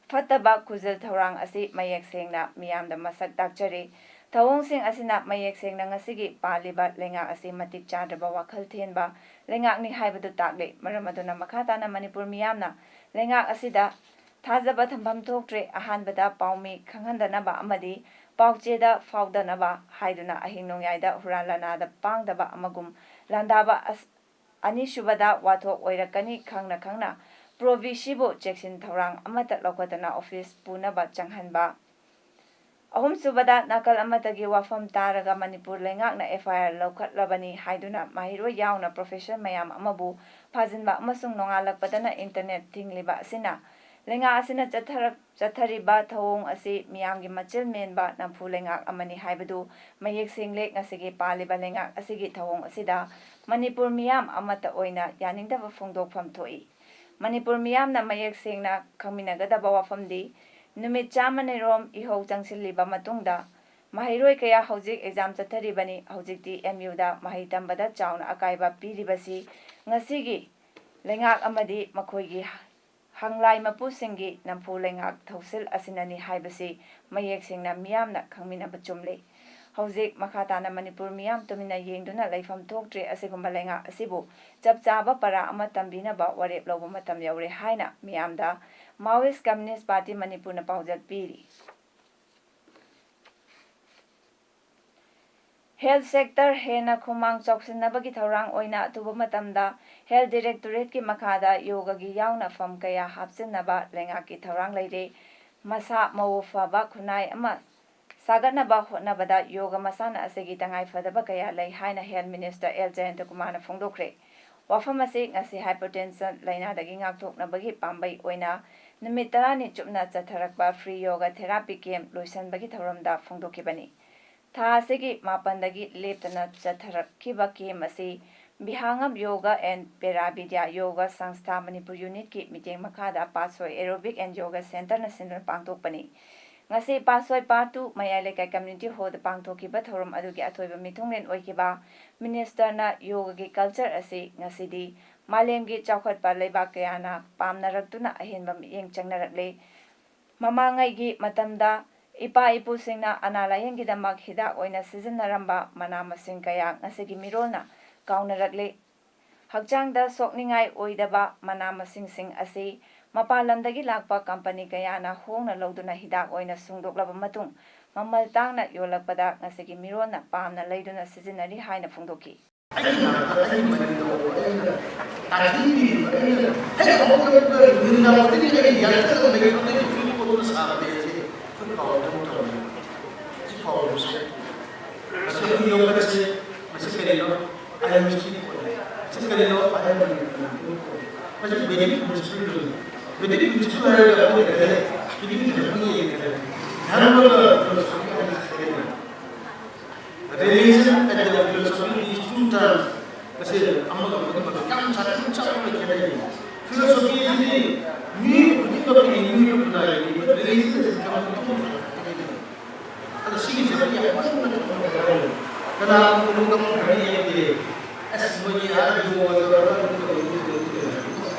ꯐꯠꯇꯕ ꯈꯨꯖꯤꯜ ꯊꯧꯔꯥꯡ ꯑꯁꯤ ꯃꯌꯦꯛ ꯁꯦꯡꯅ ꯃꯤꯌꯥꯝꯗ ꯃꯁꯛ ꯇꯥꯛꯆꯔꯤ꯫ ꯊꯧꯑꯣꯡꯁꯤꯡ ꯑꯁꯤꯅ ꯃꯌꯦꯛ ꯁꯦꯡꯅ ꯉꯁꯤꯒꯤ ꯄꯥꯜꯂꯤꯕ ꯂꯩꯉꯥꯛ ꯑꯁꯤ ꯃꯇꯤꯛ ꯆꯥꯗ꯭ꯔꯕ ꯋꯥꯈꯜ ꯊꯦꯟꯕ ꯂꯩꯉꯥꯛꯅꯤ ꯍꯥꯏꯕꯗꯨ ꯇꯥꯛꯂꯤ꯫ ꯃꯔꯝ ꯑꯗꯨꯅ ꯃꯈꯥ ꯇꯥꯅ ꯃꯅꯤꯄꯨꯔ ꯃꯤꯌꯥꯝꯅ ꯂꯩꯉꯥꯛ ꯑꯁꯤꯗ ꯊꯥꯖꯕ ꯊꯝꯐꯝ ꯊꯣꯛꯇ꯭ꯔꯦ꯫ ꯑꯍꯥꯟꯕꯗ ꯄꯥꯎꯃꯤ ꯈꯪꯍꯟꯗꯅꯕ ꯑꯃꯗꯤ ꯄꯥꯎꯆꯦꯗ ꯐꯥꯎꯗꯅꯕ ꯍꯥꯏꯗꯨꯅ ꯑꯍꯤꯡ ꯅꯣꯡꯌꯥꯏꯗ ꯍꯨꯔꯥꯟ ꯂꯥꯟꯅꯥꯗ ꯄꯥꯡꯗꯕ ꯑꯃꯒꯨꯝ ꯂꯥꯟꯗꯥꯕ ꯑꯁ-, ꯑꯅꯤꯁꯨꯕꯗ ꯋꯥꯊꯣꯛ ꯑꯣꯏꯔꯛꯀꯅꯤ ꯈꯪꯅ ꯈꯪꯅ ꯄ꯭ꯔꯣꯚꯤꯁꯤꯕꯨ ꯆꯦꯛꯁꯤꯟ ꯊꯧꯔꯥꯡ ꯑꯃꯠꯇ ꯂꯧꯈꯠꯇꯅ ꯑꯣꯐꯤꯁ ꯄꯨꯅꯕ ꯆꯪꯍꯟꯕ꯫ ꯑꯍꯨꯝꯁꯨꯕꯗ, ꯅꯥꯀꯜ ꯑꯃꯠꯇꯒꯤ ꯋꯥꯐꯝ ꯇꯥꯔꯒ ꯃꯅꯤꯄꯨꯔ ꯂꯩꯉꯥꯛꯅ ꯑꯦꯐ ꯑꯥꯏ ꯑꯥꯔ ꯂꯧꯈꯠꯂꯕꯅꯤ ꯍꯥꯏꯗꯨꯅ ꯃꯍꯩꯔꯣꯏ ꯌꯥꯎꯅ ꯄ꯭ꯔꯣꯐꯦꯁꯔ ꯃꯌꯥꯝ ꯑꯃꯕꯨ ꯐꯥꯖꯤꯟꯕ ꯑꯃꯁꯨꯡ ꯅꯣꯡꯉꯥꯜꯂꯛꯄꯗꯅ ꯏꯟꯇꯔꯅꯦꯠ ꯊꯤꯡꯂꯤꯕ ꯑꯁꯤꯅ ꯂꯩꯉꯥꯛ ꯑꯁꯤꯅ ꯆꯠꯊꯔꯛ-, ꯆꯠꯊꯔꯤꯕ ꯊꯧꯑꯣꯡ ꯑꯁꯤ ꯃꯤꯌꯥꯝꯒꯤ ꯃꯆꯤꯜ ꯃꯦꯟꯕ ꯅꯝꯐꯨ ꯂꯩꯉꯥꯛ ꯑꯃꯅꯤ ꯍꯥꯏꯕꯗꯨ ꯃꯌꯦꯛ ꯁꯦꯡꯂꯦ꯫ ꯉꯁꯤꯒꯤ ꯄꯥꯜꯂꯤꯕ ꯂꯩꯉꯥꯛ ꯑꯁꯤꯒꯤ ꯊꯧꯑꯣꯡ ꯑꯁꯤꯗ ꯃꯅꯤꯄꯨꯔ ꯃꯤꯌꯥꯝ ꯑꯃꯠꯇ ꯑꯣꯏꯅ ꯌꯥꯅꯤꯡꯗꯕ ꯐꯣꯡꯗꯣꯛꯐꯝ ꯊꯣꯛꯏ꯫ ꯃꯅꯤꯄꯨꯔ ꯃꯤꯌꯥꯝꯅ ꯃꯌꯦꯛ ꯁꯦꯡꯅ ꯈꯪꯃꯤꯟꯅꯒꯗꯕ ꯋꯥꯐꯝꯗꯤ, ꯅꯨꯃꯤꯠ ꯆꯥꯝꯃꯅꯤꯔꯣꯝ ꯏꯍꯧ ꯆꯪꯁꯤꯜꯂꯤꯕ ꯃꯇꯨꯡꯗ ꯃꯍꯩꯔꯣꯏ ꯀꯌꯥ ꯍꯧꯖꯤꯛ ꯑꯦꯛꯖꯥꯝ ꯆꯠꯊꯔꯤꯕꯅꯤ꯫ ꯍꯧꯖꯤꯛꯇꯤ ꯑꯦꯝ ꯌꯨꯗ ꯃꯍꯩ ꯇꯝꯕꯗ ꯆꯥꯎꯅ ꯑꯀꯥꯏꯕ ꯄꯤꯔꯤꯕꯁꯤ ꯉꯁꯤꯒꯤ ꯂꯩꯉꯥꯛ ꯑꯃꯗꯤ ꯃꯈꯣꯏꯒꯤ ꯍꯪꯂꯥꯏ ꯃꯄꯨꯁꯤꯡꯒꯤ ꯅꯝꯐꯨ ꯂꯩꯉꯥꯛ ꯊꯧꯁꯤꯜ ꯑꯁꯤꯅꯅꯤ ꯍꯥꯏꯕꯁꯤ ꯃꯌꯦꯛ ꯁꯦꯡꯅ ꯃꯤꯌꯥꯝꯅ ꯈꯪꯃꯤꯟꯅꯕ ꯆꯨꯝꯂꯤ꯫ ꯍꯧꯖꯤꯛ ꯃꯈꯥ ꯇꯥꯅ ꯃꯅꯤꯄꯨꯔ ꯃꯤꯌꯥꯝ ꯇꯨꯃꯤꯟꯅ ꯌꯦꯡꯗꯨꯅ ꯂꯩꯐꯝ ꯊꯣꯛꯇ꯭ꯔꯦ꯫ ꯑꯁꯤꯒꯨꯝꯕ ꯂꯩꯉꯥꯛ ꯑꯁꯤꯕꯨ ꯆꯞ ꯆꯥꯕ ꯄꯔꯥ ꯑꯃ ꯇꯝꯕꯤꯅꯕ ꯋꯥꯔꯦꯞ ꯂꯧꯕ ꯃꯇꯝ ꯌꯧꯔꯦ ꯍꯥꯏꯅ ꯃꯤꯌꯥꯝꯗ Maoist Communist Party ꯃꯅꯤꯄꯨꯔꯅ ꯄꯥꯎꯖꯦꯜ ꯄꯤꯔꯤ꯫ Health sector ꯍꯦꯟꯅ ꯈꯨꯃꯥꯡ ꯆꯥꯎꯁꯤꯟꯅꯕꯒꯤ ꯊꯧꯔꯥꯡ ꯑꯣꯏꯅ ꯑꯊꯨꯕ ꯃꯇꯝꯗ Health Directorateꯀꯤ ꯃꯈꯥꯗ ꯌꯣꯒꯒꯤ ꯌꯥꯎꯅꯐꯝ ꯀꯌꯥ ꯍꯥꯞꯆꯤꯟꯅꯕ ꯂꯩꯉꯥꯛꯀꯤ ꯊꯧꯔꯥꯡ ꯂꯩꯔꯦ꯫ ꯃꯁꯥ ꯃꯎ ꯐꯕ ꯈꯨꯟꯅꯥꯏ ꯑꯃ ꯁꯥꯒꯠꯅꯕ ꯍꯣꯠꯅꯕꯗ ꯌꯣꯒ ꯃꯁꯥꯟꯅ ꯑꯁꯤꯒꯤ ꯇꯉꯥꯏ ꯐꯗꯕ ꯀꯌꯥ ꯂꯩ ꯍꯥꯏꯅ Health Minister ꯑꯦꯜ ꯖꯌꯟꯇꯀꯨꯃꯥꯔꯅ ꯐꯣꯡꯗꯣꯛꯈ꯭ꯔꯦ꯫ ꯋꯥꯐꯝ ꯑꯁꯤ ꯉꯁꯤ hypertension ꯂꯥꯏꯅꯥꯗꯒꯤ ꯉꯥꯛꯊꯣꯛꯅꯕꯒꯤ ꯄꯥꯝꯕꯩ ꯑꯣꯏꯅ ꯅꯨꯃꯤꯠ ꯇꯔꯥꯅꯤ ꯆꯨꯞꯅ ꯆꯠꯊꯔꯛꯄ free yoga therapy camp ꯂꯣꯏꯁꯤꯟꯕꯒꯤ ꯊꯧꯔꯝꯗ ꯐꯣꯡꯗꯣꯛꯈꯤꯕꯅꯤ꯫ ꯊꯥ ꯑꯁꯤꯒꯤ ꯃꯥꯄꯟꯗꯒꯤ ꯂꯦꯞꯇꯅ ꯆꯠꯊꯔꯛꯈꯤꯕ camp ꯑꯁꯤ Bihangam Yoga and Para Vidya Yoga Sanstha Manipur Unitꯀꯤ ꯃꯤꯠꯌꯦꯡ ꯃꯈꯥꯗ Patsoi Aerobic and Yoga Centreꯅ ꯁꯤꯟꯗꯨꯅ ꯄꯥꯡꯊꯣꯛꯄꯅꯤ꯫ ꯉꯁꯤ Patsoi Part two ꯃꯌꯥꯏ ꯂꯩꯀꯥꯏ Community Hallꯗ ꯄꯥꯡꯊꯣꯛꯈꯤꯕ ꯊꯧꯔꯝ ꯑꯗꯨꯒꯤ ꯑꯊꯣꯏꯕ ꯃꯤꯊꯨꯡꯂꯦꯟ ꯑꯣꯏꯈꯤꯕ Ministerꯅ ꯌꯣꯒꯒꯤ culture ꯑꯁꯤ ꯉꯁꯤꯗꯤ ꯃꯥꯂꯦꯝꯒꯤ ꯆꯥꯎꯈꯠꯄ ꯂꯩꯕꯥꯛ ꯀꯌꯥꯅ ꯄꯥꯝꯅꯔꯛꯇꯨꯅ ꯑꯍꯦꯟꯕ ꯃꯤꯠꯌꯦꯡ ꯆꯪꯅꯔꯛꯂꯤ꯫ ꯃꯃꯥꯡꯉꯩꯒꯤ ꯃꯇꯝꯗ ꯏꯄꯥ ꯏꯄꯨꯁꯤꯡꯅ ꯑꯅꯥ ꯂꯥꯏꯌꯦꯡꯒꯤꯗꯃꯛ ꯍꯤꯗꯥꯛ ꯑꯣꯏꯅ ꯁꯤꯖꯤꯟꯅꯔꯝꯕ ꯃꯅꯥ ꯃꯁꯤꯡ ꯀꯌꯥ ꯉꯁꯤꯒꯤ ꯃꯤꯔꯣꯜꯅ ꯀꯥꯎꯅꯔꯛꯂꯤ꯫ ꯍꯛꯆꯥꯡꯗ ꯁꯣꯛꯅꯤꯡꯉꯥꯏ ꯑꯣꯏꯗꯕ ꯃꯅꯥ ꯃꯁꯤꯡꯁꯤꯡ ꯑꯁꯤ ꯃꯄꯥꯟ ꯂꯝꯗꯒꯤ ꯂꯥꯛꯄ company ꯀꯌꯥꯅ ꯍꯣꯡꯅ ꯂꯧꯗꯨꯅ ꯍꯤꯗꯥꯛ ꯑꯣꯏꯅ ꯁꯨꯡꯗꯣꯛꯂꯕ ꯃꯇꯨꯡ, ꯃꯃꯜ ꯇꯥꯡꯅ ꯌꯣꯜꯂꯛꯄꯗ ꯉꯁꯤꯒꯤ ꯃꯤꯔꯣꯜꯅ ꯄꯥꯝꯅ ꯂꯩꯗꯨꯅ ꯁꯤꯖꯤꯟꯅꯔꯤ ꯍꯥꯏꯅ ꯐꯣꯡꯗꯣꯛꯈꯤ꯫ ꯑꯩꯒꯤ ꯅꯥꯛꯇ ꯑꯩꯒꯤ ꯃꯅꯤꯡꯗ ꯍꯧꯕ, ꯑꯩꯅ ꯇꯥꯛꯄꯤꯔꯤꯕ, ꯑꯩꯅ ꯍꯦꯛ ꯍꯧꯒꯠꯂꯛꯄꯗ ꯅꯨꯃꯤꯗꯥꯡ ꯈꯨꯗꯤꯡꯒꯤ ꯑꯩꯅ ꯌꯥꯟꯊꯠꯂꯒ ꯂꯩꯕ ꯅꯠꯇꯦ, ꯐꯤꯂꯝ ꯄꯣꯠꯇꯨꯅ ꯁꯥꯕꯅꯦ ꯍꯥꯏꯁꯦ꯫ ꯑꯩꯈꯣꯏ ꯀꯥꯎꯕ ꯊꯕꯛ ꯇꯧꯔꯝꯃꯦ꯫ ꯁꯤ ꯀꯥꯎꯕ ꯁꯣꯛ꯫ ꯃꯁꯤ ꯑꯩꯈꯣꯏ ꯌꯣꯒꯥꯁꯦ, ꯃꯁꯤ ꯀꯔꯤꯅꯣ? ꯑꯥꯌꯨꯁꯀꯤ ꯄꯣꯠꯅꯦ꯫ ꯃꯁꯤ ꯀꯔꯤꯅꯣ? ꯑꯥꯌꯨꯔꯕꯦꯗꯤꯛ ꯄꯣꯠꯅꯦ꯫ ꯃꯁꯤ ꯕꯦꯗꯤꯛ ꯄ꯭ꯔꯤꯟꯁꯤꯄꯜꯗꯨꯅꯤ꯫ ꯕꯦꯗꯤꯛ ꯄ꯭ꯔꯤꯟꯁꯤꯄꯜ ꯍꯥꯏꯔꯒ ꯑꯩꯈꯣꯏ ꯀꯔꯤ ꯍꯥꯏ? ꯐꯤꯂꯝꯒꯤ ꯃꯇꯨꯡ ꯏꯟꯅ ꯀꯔꯤ ꯍꯥꯏ? ꯙꯔꯃꯒ ꯐꯤꯂꯣꯁꯣꯐꯤꯒ ꯍꯥꯏꯁꯦ ꯀꯔꯤꯅꯣ? Religion and the philosophy, these two terms, ꯃꯁꯤ ꯑꯃꯒ ꯑꯃꯒꯤ ꯃꯔꯛꯇ ꯌꯥꯝ ꯁꯥꯊꯤꯅ ꯆꯥꯎꯅ ꯈꯦꯠꯅꯩ꯫ Philosophy ꯑꯁꯤꯗꯤ ꯃꯤꯑꯣꯏꯕ ꯈꯨꯗꯤꯡꯃꯛꯀꯤ ꯃꯤꯑꯣꯏꯕ ꯈꯨꯟꯅꯥꯏꯒꯤ ꯑꯣꯏꯕ religion ꯑꯁꯤ ꯀꯃꯥꯏꯅ ꯇꯧꯕꯅꯣ? ꯑꯗꯣ ꯁꯤꯒꯤꯁꯦ ꯑꯩꯈꯣꯏ ꯌꯥꯝ ꯀꯟꯅ ꯈꯪꯕ ꯗꯔꯀꯥꯔ ꯑꯣꯏ꯫ ꯀꯅꯥꯒꯨꯝꯕ ꯃꯐꯝ ꯈꯔ ꯌꯦꯡꯉꯗꯤ, ꯑꯁ, ꯃꯣꯏꯒꯤ ꯑꯥ ꯌꯣꯒ ꯇꯧꯔꯒ ꯑꯗꯨ ꯇꯧꯔꯒ ꯑꯗꯨ ꯇꯧꯔꯒ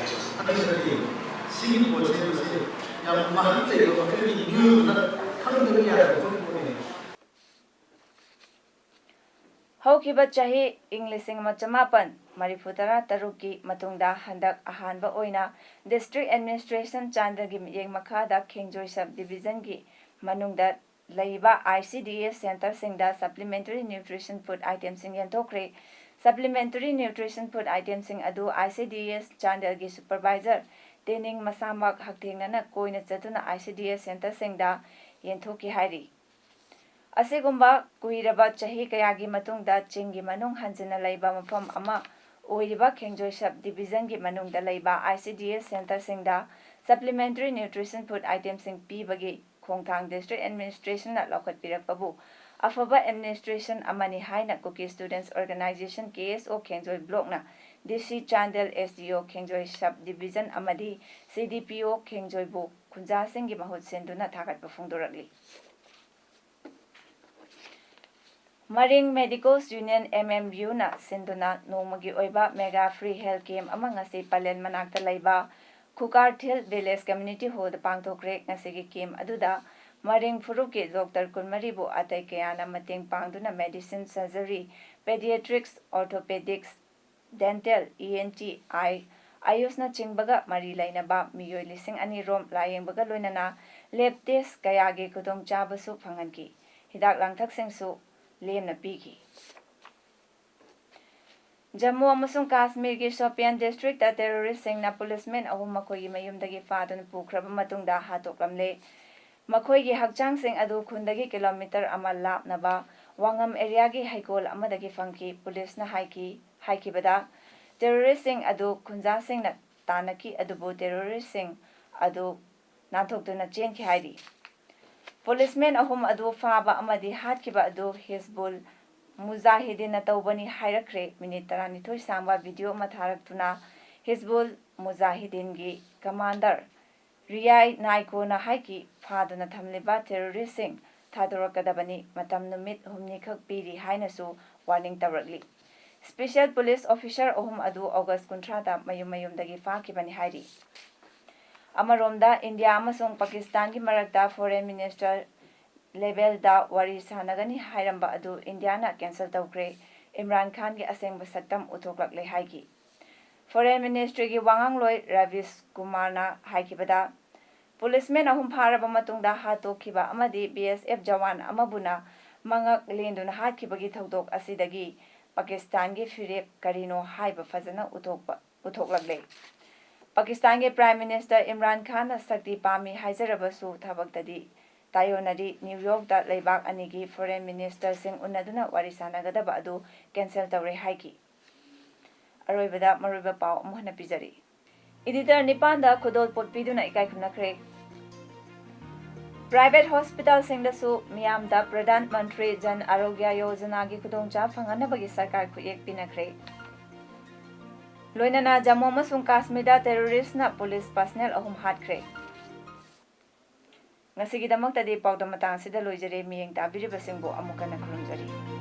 ꯑꯗꯨ ꯅꯠꯇꯦ꯫ ꯁꯤꯒꯤ ꯄꯣꯠꯁꯦ ꯃꯁꯤ ꯌꯥꯝ ꯃꯍꯩ ꯂꯩꯕ ꯃꯈꯜꯒꯤ ꯃꯤꯑꯣꯏꯕꯅ ꯈꯪꯗꯕ ꯌꯥꯗꯕ ꯄꯣꯠꯅꯤ꯫ ꯍꯧꯈꯤꯕ ꯆꯍꯤ ꯏꯪ ꯂꯤꯁꯤꯡ ꯑꯃ ꯆꯃꯥꯄꯟ ꯃꯔꯤꯐꯨ ꯇꯔꯥ ꯇꯔꯨꯛꯀꯤ ꯃꯇꯨꯡꯗ ꯍꯟꯗꯛ ꯑꯍꯥꯟꯕ ꯑꯣꯏꯅ District Administration ꯆꯥꯟꯗꯦꯜꯒꯤ ꯃꯤꯠꯌꯦꯡ ꯃꯈꯥꯗ ꯈꯦꯡꯖꯣꯏ Sub Divisionꯒꯤ ꯃꯅꯨꯡꯗ ꯂꯩꯕ I C D S centreꯁꯤꯡꯗ Supplementary Nutrition Food itemꯁꯤꯡ ꯌꯦꯟꯊꯣꯛꯈ꯭ꯔꯦ꯫ Supplementary Nutrition Food itemꯁꯤꯡ ꯑꯗꯨ I C D S ꯆꯥꯟꯗꯦꯜꯒꯤ Supervisor ꯇꯦꯅꯤꯡ ꯃꯁꯥꯃꯛ ꯍꯛꯊꯦꯡꯅꯅ ꯀꯣꯏꯅ ꯆꯠꯇꯨꯅ I C D S centreꯁꯤꯡꯗ ꯌꯦꯟꯊꯣꯛꯈꯤ ꯍꯥꯏꯔꯤ꯫ ꯑꯁꯤꯒꯨꯝꯕ ꯀꯨꯏꯔꯕ ꯆꯍꯤ ꯀꯌꯥꯒꯤ ꯃꯇꯨꯡꯗ ꯆꯤꯡꯒꯤ ꯃꯅꯨꯡ ꯍꯟꯖꯤꯟꯅ ꯂꯩꯕ ꯃꯐꯝ ꯑꯃ ꯑꯣꯏꯔꯤꯕ ꯈꯦꯡꯖꯣꯏ Sub Divisionꯒꯤ ꯃꯅꯨꯡꯗ ꯂꯩꯕ I C D S centreꯁꯤꯡꯗ Supplementary Nutrition Food itemꯁꯤꯡ ꯄꯤꯕꯒꯤ ꯈꯣꯡꯊꯥꯡ District Administrationꯅ ꯂꯧꯈꯠꯄꯤꯔꯛꯄꯕꯨ ꯑꯐꯕ administration ꯑꯃꯅꯤ ꯍꯥꯏꯅ Kuki Students Organisation, K S O, ꯈꯦꯡꯖꯣꯏ Blockꯅ D C Chandel, S D O ꯈꯦꯡꯖꯣꯏ Sub Division ꯑꯃꯗꯤ C D P O ꯈꯦꯡꯖꯣꯏꯕꯨ ꯈꯨꯟꯖꯥꯁꯤꯡꯒꯤ ꯃꯍꯨꯠ ꯁꯤꯟꯗꯨꯅ ꯊꯥꯒꯠꯄ ꯐꯣꯡꯗꯣꯔꯛꯂꯤ꯫ ꯃꯔꯤꯡ Medicos Union, M M Uꯅ ꯁꯤꯟꯗꯨꯅ ꯅꯣꯡꯃꯒꯤ ꯑꯣꯏꯕ Mega Free Health Camp ꯑꯃ ꯉꯁꯤ ꯄꯂꯦꯜ ꯃꯅꯥꯛꯇ ꯂꯩꯕ ꯈꯨꯀꯥꯔꯊꯤꯜ Village Community Hallꯗ ꯄꯥꯡꯊꯣꯛꯈ꯭ꯔꯦ꯫ ꯉꯁꯤꯒꯤ camp ꯑꯗꯨꯗ ꯃꯔꯤꯡ ꯐꯨꯔꯨꯞꯀꯤ doctor ꯀꯨꯟꯃꯔꯤꯕꯨ ꯑꯇꯩ ꯀꯌꯥꯅ ꯃꯇꯦꯡ ꯄꯥꯡꯗꯨꯅ medicine, surgery, pediatrics, orthopedics, dental, E N T, eye, ꯑꯌꯨꯁꯅꯆꯤꯡꯕꯒ ꯃꯔꯤ ꯂꯩꯅꯕ ꯃꯤꯑꯣꯏ ꯂꯤꯁꯤꯡ ꯑꯅꯤ ꯔꯣꯝ ꯂꯥꯌꯦꯡꯕꯒ ꯂꯣꯏꯅꯅ lab test ꯀꯌꯥꯒꯤ ꯈꯨꯗꯣꯡꯆꯥꯕꯁꯨ ꯐꯪꯍꯟꯈꯤ꯫ ꯍꯤꯗꯥꯛ ꯂꯥꯡꯊꯛꯁꯤꯡꯁꯨ ꯂꯦꯝꯅ ꯄꯤꯈꯤ꯫ ꯖꯝꯃꯨ ꯑꯃꯁꯨꯡ ꯀꯥꯁꯃꯤꯔꯒꯤ ꯁꯣꯄꯤꯌꯥꯟ districtꯇ terroristꯁꯤꯡꯅ policemen ꯑꯍꯨꯝ ꯃꯈꯣꯏꯒꯤ ꯃꯌꯨꯝꯗꯒꯤ ꯐꯥꯗꯨꯅ ꯄꯨꯈ꯭ꯔꯕ ꯃꯇꯨꯡꯗ ꯍꯥꯠꯇꯣꯛꯂꯝꯂꯦ꯫ ꯃꯈꯣꯏꯒꯤ ꯍꯛꯆꯥꯡꯁꯤꯡ ꯑꯗꯨ ꯈꯨꯟꯗꯒꯤ kilometre ꯑꯃ ꯂꯥꯞꯅꯕ ꯋꯥꯉꯝ areaꯒꯤ ꯍꯩꯀꯣꯜ ꯑꯃꯗꯒꯤ ꯐꯪꯈꯤ꯫ Policeꯅ ꯍꯥꯏꯈꯤ, ꯍꯥꯏꯈꯤꯕꯗ terroristꯁꯤꯡ ꯑꯗꯨ ꯈꯨꯟꯖꯥꯁꯤꯡꯅ ꯇꯥꯟꯅꯈꯤ, ꯑꯗꯨꯕꯨ terroristꯁꯤꯡ ꯑꯗꯨ ꯅꯥꯟꯊꯣꯛꯇꯨꯅ ꯆꯦꯟꯈꯤ ꯍꯥꯏꯔꯤ꯫ Policemen ꯑꯍꯨꯝ ꯑꯗꯨ ꯐꯥꯕ ꯑꯃꯗꯤ ꯍꯥꯠꯈꯤꯕ ꯑꯗꯨ ꯍꯤꯖꯕꯨꯜ ꯃꯨꯖꯥꯍꯤꯗꯤꯟꯅ ꯇꯧꯕꯅꯤ ꯍꯥꯏꯔꯛꯈ꯭ꯔꯦ꯫ Minute ꯇꯔꯥꯅꯤꯊꯣꯏ ꯁꯥꯡꯕ video ꯑꯃ ꯊꯥꯔꯛꯇꯨꯅ ꯍꯤꯖꯕꯨꯜ ꯃꯨꯖꯥꯍꯤꯗꯤꯟꯒꯤ commander ꯔꯤꯌꯥꯏ ꯅꯥꯏꯀꯣꯅ ꯍꯥꯏꯈꯤ, ꯐꯥꯗꯨꯅ ꯊꯝꯂꯤꯕ terroristꯁꯤꯡ ꯊꯥꯗꯣꯔꯛꯀꯗꯕꯅꯤ, ꯃꯇꯝ ꯅꯨꯃꯤꯠ ꯍꯨꯝꯅꯤꯈꯛ ꯄꯤꯔꯤ ꯍꯥꯏꯅꯁꯨ warning ꯇꯧꯔꯛꯂꯤ꯫ Special police officer ꯑꯍꯨꯝ ꯑꯗꯨ August ꯀꯨꯟꯊ꯭ꯔꯥꯗ ꯃꯌꯨꯝ ꯃꯌꯨꯝꯗꯒꯤ ꯐꯥꯈꯤꯕꯅꯤ ꯍꯥꯏꯔꯤ꯫ ꯑꯃꯔꯣꯝꯗ, ꯏꯟꯗꯤꯌꯥ ꯑꯃꯁꯨꯡ ꯄꯥꯀꯤꯁꯇꯥꯟꯒꯤ ꯃꯔꯛꯇ Foreign Minister ꯂꯦꯚꯦꯜꯗ ꯋꯥꯔꯤ ꯁꯥꯟꯅꯒꯅꯤ ꯍꯥꯏꯔꯝꯕ ꯑꯗꯨ ꯏꯟꯗꯤꯌꯥꯅ ꯀꯦꯟꯁꯦꯜ ꯇꯧꯈ꯭ꯔꯦ꯫ ꯏꯝꯔꯥꯟ ꯈꯥꯟꯒꯤ ꯑꯁꯦꯡꯕ ꯁꯛꯇꯝ ꯎꯠꯊꯣꯛꯂꯛꯂꯦ ꯍꯥꯏꯈꯤ꯫ ꯐꯣꯔꯦꯟ ꯃꯤꯅꯤꯁꯇ꯭ꯔꯤꯒꯤ ꯋꯥꯉꯥꯡꯂꯣꯏ ꯔꯕꯤꯁ ꯀꯨꯃꯥꯔꯅ ꯍꯥꯏꯈꯤꯕꯗ, ꯄꯨꯂꯤꯁꯃꯦꯟ ꯑꯍꯨꯝ ꯐꯥꯔꯕ ꯃꯇꯨꯡꯗ ꯍꯥꯠꯇꯣꯛꯈꯤꯕ ꯑꯃꯗꯤ ꯕꯤ ꯑꯦꯁ ꯑꯦꯐ ꯖꯋꯥꯟ ꯑꯃꯕꯨꯅ ꯃꯉꯛ ꯂꯦꯟꯗꯨꯅ ꯍꯥꯠꯈꯤꯕꯒꯤ ꯊꯧꯗꯣꯛ ꯑꯁꯤꯗꯒꯤ ꯄꯥꯀꯤꯁꯇꯥꯟꯒꯤ ꯐꯤꯔꯦꯞ ꯀꯔꯤꯅꯣ ꯍꯥꯏꯕ ꯐꯖꯅ ꯎꯠꯊꯣꯛꯄ, ꯎꯠꯊꯣꯛꯂꯛꯂꯦ꯫ ꯄꯥꯀꯤꯁꯇꯥꯟꯒꯤ ꯄ꯭ꯔꯥꯏꯝ ꯃꯤꯅꯤꯁꯇꯔ ꯏꯝꯔꯥꯟ ꯈꯥꯟꯅ ꯁꯛꯇꯤ ꯄꯥꯝꯃꯤ ꯍꯥꯏꯖꯔꯕꯁꯨ ꯊꯕꯛꯇꯗꯤ ꯇꯥꯏꯑꯣꯟꯅꯔꯤ꯫ ꯅ꯭ꯌꯨ ꯌꯣꯔꯛꯇ ꯂꯩꯕꯥꯛ ꯑꯅꯤꯒꯤ ꯐꯣꯔꯦꯟ ꯃꯤꯅꯤꯁꯇꯔꯁꯤꯡ ꯎꯅꯗꯨꯅ ꯋꯥꯔꯤ ꯁꯥꯟꯅꯒꯗꯕ ꯑꯗꯨ ꯀꯦꯟꯁꯦꯜ ꯇꯧꯔꯦ ꯍꯥꯏꯈꯤ꯫ ꯑꯔꯣꯏꯕꯗ ꯃꯔꯨꯑꯣꯏꯕ ꯄꯥꯎ ꯑꯃꯨꯛ ꯍꯟꯅ ꯄꯤꯖꯔꯤ꯫ ꯏꯗꯤꯇꯔ ꯅꯤꯄꯥꯟꯗ ꯈꯨꯗꯣꯜꯄꯣꯠ ꯄꯤꯗꯨꯅ ꯏꯀꯥꯏ ꯈꯨꯝꯅꯈ꯭ꯔꯦ꯫ ꯄ꯭ꯔꯥꯏꯚꯦꯠ ꯍꯣꯁꯄꯤꯇꯥꯜꯁꯤꯡꯗꯁꯨ ꯃꯤꯌꯥꯝꯗ ꯄ꯭ꯔꯙꯥꯟ ꯃꯟꯇ꯭ꯔꯤ ꯖꯟ ꯑꯥꯔꯣꯒ꯭ꯌ ꯌꯣꯖꯅꯥꯒꯤ ꯈꯨꯗꯣꯡꯆꯥꯕ ꯐꯪꯍꯟꯅꯕꯒꯤ ꯁꯔꯀꯥꯔ ꯈꯨꯠꯌꯦꯛ ꯄꯤꯅꯈ꯭ꯔꯦ꯫ ꯂꯣꯏꯅꯅ ꯖꯝꯃꯨ ꯑꯃꯁꯨꯡ ꯀꯥꯁꯃꯤꯔꯗ ꯇꯦꯔꯣꯔꯤꯁꯅ ꯄꯨꯂꯤꯁ ꯄꯔꯁꯅꯦꯜ ꯑꯍꯨꯝ ꯍꯥꯠꯈ꯭ꯔꯦ꯫ ꯉꯁꯤꯒꯤꯗꯃꯛꯇꯗꯤ ꯄꯥꯎꯗꯝ ꯃꯇꯥꯡ ꯑꯁꯤꯗ ꯂꯣꯏꯖꯔꯦ꯫ ꯃꯤꯠꯌꯦꯡ ꯇꯥꯕꯤꯔꯤꯕꯁꯤꯡꯕꯨ ꯑꯃꯨꯛ ꯍꯟꯅ ꯈꯨꯔꯨꯝꯖꯔꯤ꯫